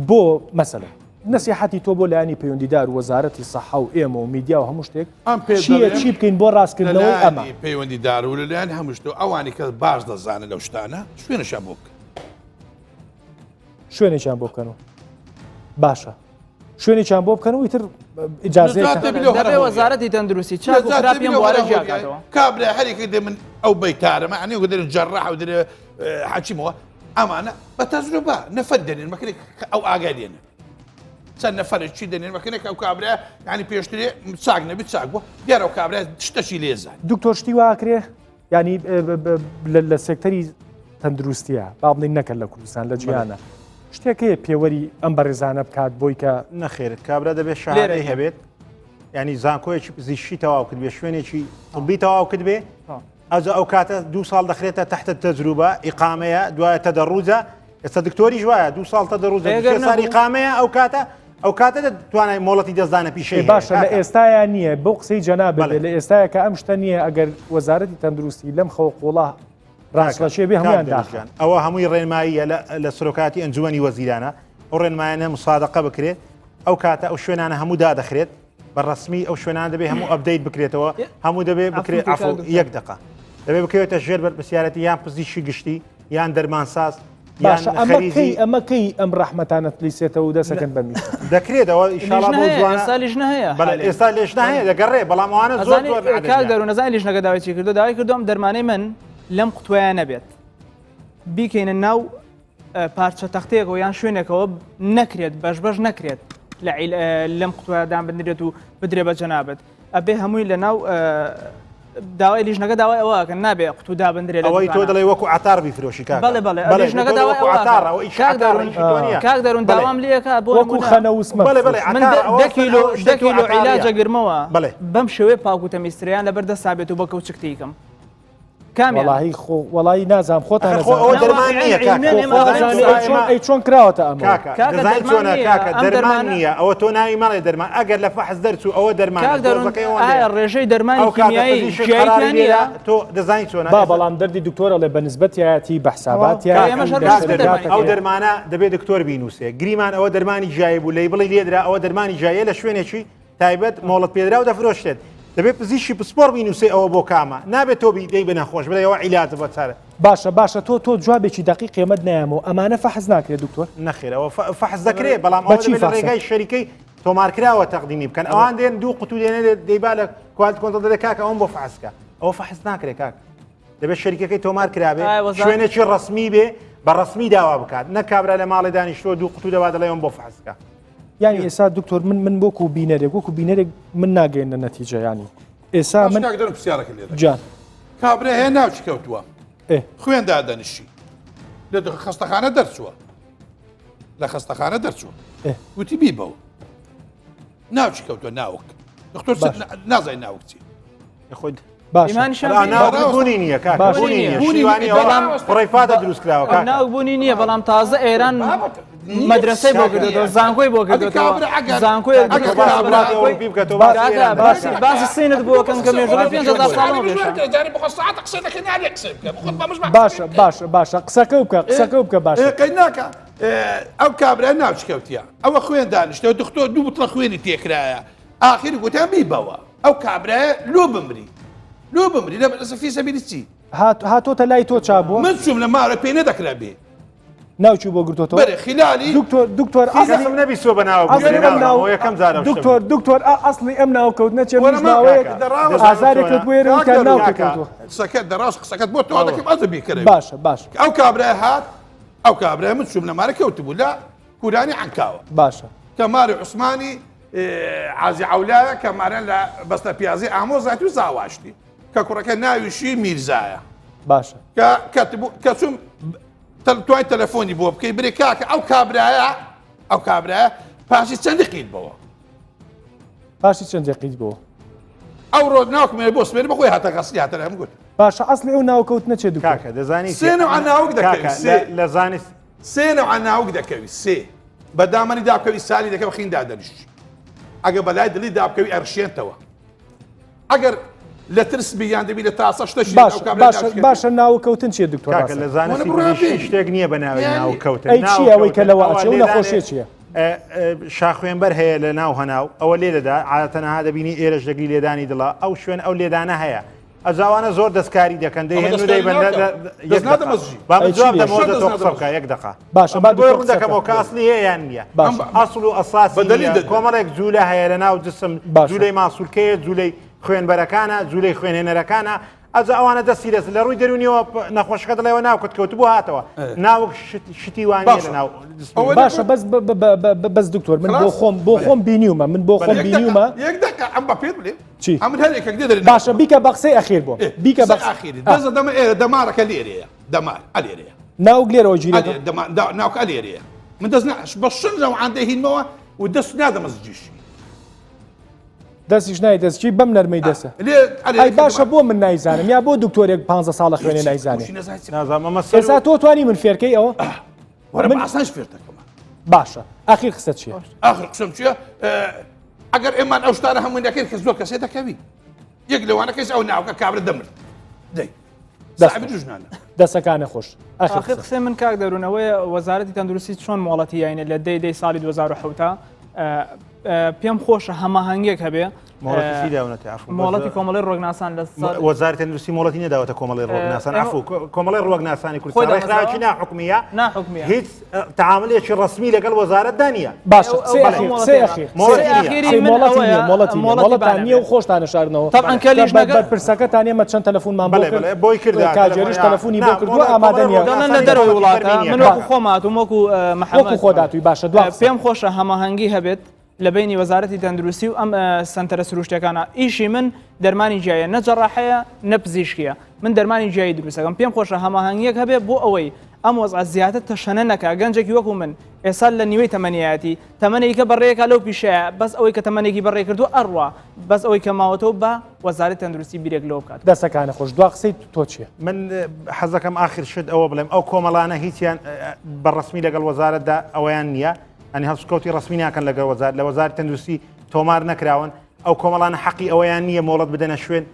بۆ مەسەلەن نەسیحەتی تۆ بۆ لایەنی پەیوەندیدار و وەزارەتی سەحە و ئێمە و میدیا و هەموو شتێک
ئەم پێ
چییە چی بکەین بۆ ڕاستکردنەوەی ئەمە
پەیوەندیدار و لەلایەن هەموو شتۆ ئەوانی کە باش دەزانن لەو شتانە شوێنشان بۆ بکەن
شوێنێکیان بۆ بکەن و باشە شوێنێکیان بۆ بکەن و ئیتر ئیجازەیەک
وەزارەتی تەندروستی چاک و خراپیان بوارە جیاکاتەوە
کابرا هەرێکی دێ من ئەو بەیتارەمە ئەنێ دەرێ جەڕاح و دەرێ حەکیمەوە ئەمانە بە تەجروبە نەفەر دەنێن مەکرێک کە ئەو ئاگای لێنە چەند نەفەرێک چی دەنێن مەکەنێک ئەو کابرا ینی پێشترێ چاک نەبی چاک بوو دیارە ئەو کابرا شتەکی لێزان
دکتۆر شتی واکرێ ینی لە سێکتەری تەندروستیە با بڵین نەکرد لە کوردستان لە جیهانە شتێک هەیە پێوەری ئەم بەڕێزانە بکات بۆی کە
نەخێرت کابرا دەبێت شارەی هەبێت ینی زانکۆیەکی پزیشکی تەواو کرد بێ شوێنێکی طبی تەواو کرد بێ ئەوجا ئەو کاتە دوو ساڵ دەخرێتە تحت تەجروبە ئیقامەیە دوایە تەدەڕوجە ئێستا دکتۆریش وایە دوو ساڵ تەدەڕوجە
ئەگەر
سێ ساڵ
نەبوو؟
ئیقامەیە ئەو کاتە ئەو کاتە دەتوانای مۆڵەتی دەستدانە پیشەی هەیە
باشە لە
کاکە.
ئێستایا نییە بەو قسەی جەنابت
بەڵێ.
بێ لە ئێستایا کە ئەم شتە نییە ئەگەر وەزارەتی تەندروستی لەم خەوە قوڵە ڕاستڕەشێ بێ
کاک
هەموویان
دەرویش
داخە
جان، ئەوە هەمووی ڕێنماییە لە لە سەرۆکایەتی ئەنجومەنی وەزیرانە ئەو ڕێنمایانە مسادەقە بکرێت ئەو کاتە ئەو شوێنانە هەموو دادەخرێت بە ڕەسمی ئەو شوێنان دەبێ هەموو update بکرێتەوە هەموو دەبێ بکرێت عفو یەک دقە دەبێ بکەوێتە ژێر بەرپرسیارەتی یان پزیشکی گشتی یان دەرمانساز.
باشە ئەمە کەی ئەمە کەی ئەم ڕەحمەتانە تلیسێتەوە و دەسەکەن بەمی
دەکرێتەوە ئیشاڵا بۆ زوانە
ئێستا لیژنە هەیە
بەڵێ ئێستا لێژنە هەیە دەگەڕێ بەڵام ئەوانە زۆر زۆر
کاک دەروون نەزانی لیژنەکە داوای چی کردو داوای کردو ئەم دەرمانەی من لەم قوتوایە نەبێت بیکەینە ناو پارچە تەختەیەکەوە یان شوێنێکەوە نەکرێت بەش بەش نەکرێت لە لەم قوتوایە دان بنرێت و بدرێ بە جەنابەت ئەبێ هەمووی لە ناو داوای لیژنەکە داوای ئەوە ئەکەن نابێ قوتو دابندرێت
ئەوەی تۆ دەڵێ وەکو عتار بیفرۆشی کاکە
بەڵێ بەڵێ لیژنەکە داوای ئەوە
عتار ئەوە ئیش عەتار ئیشی تۆ نییە
کاک دەروون داوام لێکا بۆ
وەکو خەنە وسمە
بەڵێ بەڵێ
من دە کیلۆ دە کیلۆ عیلاج ئەگرمەوە بەڵێ بەم شێوەیە پاک و تەمیزتریان لەبەر دەستا بێت و بە کەوچک تیکەم
کامیان وەڵاهی خۆ وەڵاهی نازانم خۆتان
ئەخە خۆ ئەوە دەرمان نییە کاکە
خۆ ئەزانێ ئەی چۆن ئەی چۆن کراوەتە ئەمە
کاکە دەزانی چۆنە کاکە دەرمان نییە ئەوە تۆ ناوی مەڵێ دەرمان ئەگەر لە فەحس دەرچوو ئەوە دەرمان
کاک دەروون ئایا ڕێژەی دەرمانی کیمیایی جیایی نییە
تۆ دەزانی چۆنە
با بەڵام دەردی دکتۆر ئەڵێ بە نسبەتیایەتی بە حساباتیایەتی
ئێمەش هەر بە نسبەت دەرمانی
ئەو دەرمانە دەبێت دکتۆر بینوسێ گریمان ئەوە دەرمانی جیایی بوو لەی بڵی لێدرا ئەوە دەرمانی جیایە لە شوێنێکی تایبەت مۆڵەت پێدراو دەفرۆشرێت دەبێت پزیشکی پسپۆڕ بینوسێ ئەوە بۆ کامە نابێت تۆ بیدەی بە نەخۆش بڵێ ئەوە عیلاجە بۆ چارە.
باشە باشە تۆ تۆ جوابێکی دەقیق قێمەت نایەمەوە ئەمانە فەحس ناکرێت دکتۆر؟
نەخێر ئەوە فەحس دەکرێت بەڵام ئەوە دەبێت لە ڕێگای شەریکەی تۆمارکراوە تەقدیمی بکەن ئەوان دێن دوو قوتو دێنێ دەیبا لە quality control دەڵێ کاکە ئەوم بۆ فەحس کە ئەوە فەحس ناکرێت کاک دەبێت شەریکەکەی تۆمار کرابێ شوێنێکی ڕسمی بێ بە ڕسمی داوا بکات نە کابرا لە ماڵێ دانیشتووە دوو قوتو دەوا دەڵێ ئەوم بۆ فەحس کە
یانی ئێسا دکتۆر من من وەکو بینەرێک وەکو بینەرێک من ناگەێنە نەتیجە ینی ئێسا من
پرسیارەکە لێ
جان
کابرا هەیە ناوچی کەوتووە خوێن دادەنیشی لە خەستەخانە دەرچووە لە خەستەخانە دەرچووە وتی بیبەوە ناوچی کەوتووە ناوک دکتۆر نازای ناوک چی
خۆی بوونی نییە کاکەڕیفادە دروست کراوە
بوونی نییە بەڵام تازە ئێران مەدرسەی بۆ کردێتەوە زانکۆی بۆ کردێتەوە زانکۆی باسی سینت بۆ کەم کە مێژوەکەی 5000 ساڵ
باشە باشە باشە قسەکە بکە قسەکە بکە باشە
قەیناکە ئەو کابرا ناوچکەوتە ئەوە خوێن دانیشتەوە دکتۆر دوو بتڵە خوێنی تێکرایە ئاخری گوتیان بیبەوە ئەو کابرایە لۆ بمری لۆ بمری لە فی سەبیلی چی
هاتۆتە لای تۆ چابوو
من چوم لە مارە پێ نەدەکرا بێ
ناوچی بۆ گرتۆتەوە
بەرێ خلالی
دکتۆر دکتۆر
ئەسڵم نەبیستوە بە ناو
ئەسڵی ئەم ناو
یەکەم جارە
دکتۆر دکتۆر ئەسڵی ئەم ناو کەوت نەچێ ماوەیەک ئازارێکت بۆ ئێرە وتیان ناو کەوتووە
قسەکەت دەڕاست قسەکەت بۆ تۆ دەکەم ئەز بیکەرە
باشە باش
ئەو کابرای هات ئەو کابرای من چوم لە مارە کەوتبوو لە کورانی عەنکاوە
باشە
کە ماری عوسمانی عازی عەولایە کە مارە لە بەستە پیازی ئامۆزایت و زاواشتی کە کوڕەکە ناویشی میرزایە
باشە
کە کە چوم توای تەلەفۆنی بۆ بکەی برێ کاکە ئەو کابرایە ئەو کابرایە پاشی چەندی قیت بەوە
پاشی چەندی قیت بەوە
ئەو ڕۆژ ناوکمێ بۆ سمێر بەخۆی هاتە غەسلی هاتە لەم گوت
باشە ئەسلی ئەو ناوکەوت نەچێت
کاکە دەزانی
سێ نەوع ناوک دەکەوی
لە زانست
سێ نەوع ناوک دەکەوی سێ بە دامەنی دابکەوی سالی دەکە بەخین دادەنیشتی ئەگە بەلای دڵی دابکەوی ئەرشێنتەوە ئەگەر لە ترس بی یان دەبی لە تاسە شتەشی
باش باشە باشە ناوکەوتن چیە دکتۆر
کاکە لە زانستی پزیشکی شتێک نییە بە ناوی ناوکەوتن
ئەی چیە ئەوەی کە لەوە ئەچێ و نەخۆشیە چیە؟
شاخوێنبەر هەیە لە ناو هەناو ئەوە لێ دەدا عادەتەنەها دەبینی ئێرەش دەگری لێدانی دڵە ئەو شوێن ئەو لێدانە هەیە ئەجاوانە زۆر دەستکاری دەکەن دەیهێن و دەیبەن
یەک دەقە.
با من جواب دەمەوە دە تۆ قسە بکە یەک دەقە
باشە با
بۆی ڕوون دەکەمەوە کە ئەسڵی هەیە یان نییە
باشە.
ئەسڵ و ئەساسی
بە دەلیل
نییە.
دەدەم.
کۆمەڵێک جوولە هەیە لە ناو جسم
باشە.
جوولەی ماسولکەیە جوولەی خوێنبەرەکانە جوولەی خوێنهێنەرەکانە ئەجا ئەوانە دەستی دەست لە ڕووی دەروونیەوە نەخۆشەکە دەڵێەوە ناوکت کەوتبوو هاتەوە ناوک شتی وان نییە لە ناو جسمی.
باشە بەس بەس دکتۆر من بۆ خۆم بۆ خۆم بینیومە من بۆ خۆم بینیومە
یەک دقە ئەم بە پێت بلێ
چی
ئەمن هەر یەکێک دێ دەرێ
باشە بیکە بە قسەی ئەخیر بۆ بیکە بە
قسەی ئەخیری دەزە دەمە ئێرە دەمارەکە لێرەیە دەمار ئەلێرەیە
ناوک لێرەوە گیرێت
ناوکە ئەلێرەیە من دەست بە شن ڕەوان دەهینمەوە و دەست نادەمە زجیشی
دەستیش نای دەستکی بەم نەرمەی دەسە ئەی باشە بۆ من نایزانم یا بۆ دکتۆرێک پ ساڵە خوێنێ نایزانێ ئێستا تۆ توانی من فێرکەی ئەوە
من ئاسانش فێر دەکەم
باشە ئاخیر قسە چییە
ئاخر قسەم چییە ئەگەر ئێمان ئەو شتانە هەمووی نەکەین کە زۆر کەسێ دەکەوی یەک لەوانە کەس ئەو ناوکە کابرا دەمرد دەی
دەسەکانە خۆش
ئاخر قسەی من کاک دەروونەوەیە وەزارەتی تەندروستی چۆن مۆڵەتی یاینە لە دەی دەی ساڵی 2007 پێم خۆشە هەماهەنگێک هەبێ
مۆڵەتی چی داونەتە عەفو
مۆڵەتی کۆمەڵی ڕۆگناسان لە
وەزارەتی تەندروستی مۆڵەتی نەداوەتە کۆمەڵی ڕۆگناسان عەفو کۆمەڵی ڕۆگناسانی کوردستان ڕێکخراوێکی ناحکومیە
ناحکومیە
هیچ تعاملێکی ڕەسمی لەگەڵ وەزارەتدا نییە
باشە مۆڵەتی نییە مۆڵەتی مۆڵەتان نییە و خۆشتانە شارنەوە
طبعا کە لیژنەکە
بەرپرسەکەتان ئێمە چەند تەلەفۆنمان بۆ کرد
بۆی کرد
کاجێریش تەلەفۆنی بۆ کردووە ئامادە نییە
دەڵێن لە دەرەوەی وڵاتە من وەکو خۆم هاتووم وەکو محەممەد
وەکو خۆت هاتووی باشە دوا
پێم خۆشە هەماهەنگی هەبێت لە بەینی وەزارەتی تەندروستی و ئەم سەنتەرە سروشتەکانە ئیشی من دەرمانی جیایە نە جەڕاحەیە نە پزیشکیە من دەرمانی جیایی دروستەکەم پێم خۆشە هەماهەنگیەک هەبێ بۆ ئەوەی ئەم وەزعە زیاتر تەشەنە نەکا گەنجێکی وەکو من ئێستا لە نیوەی تەمەنیایەتی تەمەنێکە بەڕێکا لەو پیشەیە بەس ئەوەی کە تەمەنێکی بەڕێ کردو ئەڕوا بەس ئەوەی کە ماوەتەوە بە وەزارەتی تەندروستی بیرێک لەوە بکات.
دەستەکانت خۆش دوا قسەی تۆ چیە؟
من حەزەکەم ئاخر شت ئەوە بڵێم ئەو کۆمەڵانە هیچیان بە ڕەسمی لەگەڵ وەزارەتدا ئەوەیان نییە ئەنی هەڵسوکەوتی ڕەسمی ناکەن لەگەڵ وەزار لە وەزارەتی تەندروستی تۆمار نەکراون ئەو کۆمەڵانە حەقی ئەوەیان نییە مۆڵەت بدەنە شوێن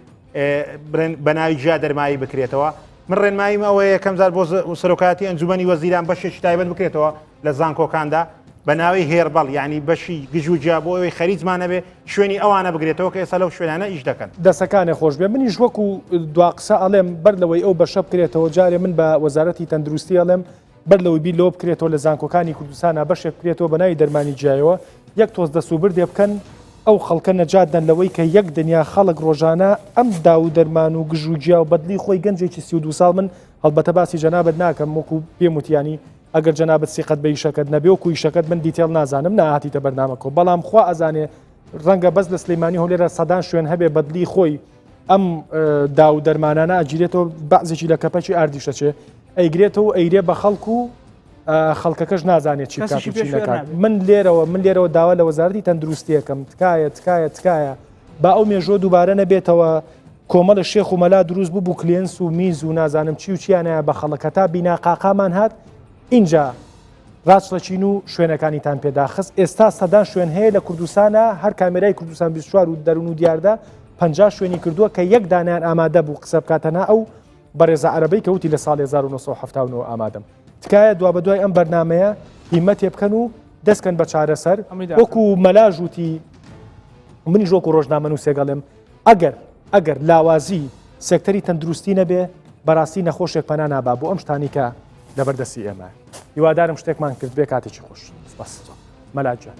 بڵێن بە ناوی جیا دەرمایی بکرێتەوە من ڕێنماییم ئەوەیە یەکەم جار بۆ سەرۆکایەتی ئەنجومەنی وەزیران بەشێکی تایبەت بکرێتەوە لە زانکۆکاندا بە ناوی herbal یعنی بەشی گژ و جیا بۆ ئەوەی خەریجمان نەبێ شوێنی ئەوانە بگرێتەوە کە ئێستا لەو شوێنانە ئیش دەکەن.
دەسەکانێ خۆش بێ منیش وەکو دوا قسە ئەڵێم بەر لەوەی ئەو بەشە بکرێتەوە جارێ من بە وەزارەتی تەندروستی ئەڵێم بەر لەوەی بیر لەوە بکرێتەوە لە زانکۆکانی کوردستانا بەشێک بکرێتەوە بە ناوی دەرمانی جیایەوە یەک تۆز دەسوبردێ بکەن ئەو خەڵکە نەجات دەن لەوەی کە یەک دنیا خەڵک ڕۆژانە ئەم داو و دەرمان و گژ و گیا و بەدلی خۆی گەنجێکی 32 ساڵ من هەڵبەتە باسی جەنابت ناکەم وەکو پێم وتیانی ئەگەر جەنابت سیقەت بە ئیشەکەت نەبێ وەکو ئیشەکەت من detail نازانم ناهاتیتە بەرنامەکەوە بەڵام خوا ئەزانێ ڕەنگە بەس لە سلەیمانی هەولێرە سەدان شوێن هەبێ بەدلی خۆی ئەم داو و دەرمانانە ئەگیرێتەوە بەعزێکی لە کەپەکی ئاردیش دەچێ ئەیگرێتەوە و ئەیرێ بە خەڵک و خەڵکەکەش نازانێت چی بکات و چی نەکات من لێرەوە من لێرەوە داوا لە وەزارەتی تەندروستیەکەم تکایە تکایە تکایە با ئەو مێژوە دووبارە نەبێتەوە کۆمەڵە شێخ و مەلا دروست بوو بوو کلێنس و میز و نازانم چی و چیانە بە خەڵک هەتا بینا قاقامان هات اینجا ڕاچڵەکین و شوێنەکانیتان پێداخست ئێستا سەدان شوێن هەیە لە کوردستانە هەر کامێرای کوردستان 24 و دەرون و دیاردە 50 شوێنی کردووە کە یەک دانیان ئامادە بوو قسە بکات تەنها ئەو بەڕێزە عەرەبەی کە وتی لە ساڵی 1970 ئامادەم تکایە دوابەدوای ئەم بەرنمەیە هیمەتێ بکەن و دەستکەن بە چارەسەر وەکو مەلاژ وتی منیش وەکو ڕۆژنامەنووسێک ئەڵێم ئەگەر ئەگەر لاوازی سێکتەری تەندروستی نەبێ بەڕاستی نەخۆشێک پەنا نابا بۆ ئەم شتانی کە لەبەردەستی ئێمە هیوادارم شتێکمان کرد بێ کاتێکی خۆش سپاس مەلا گیان.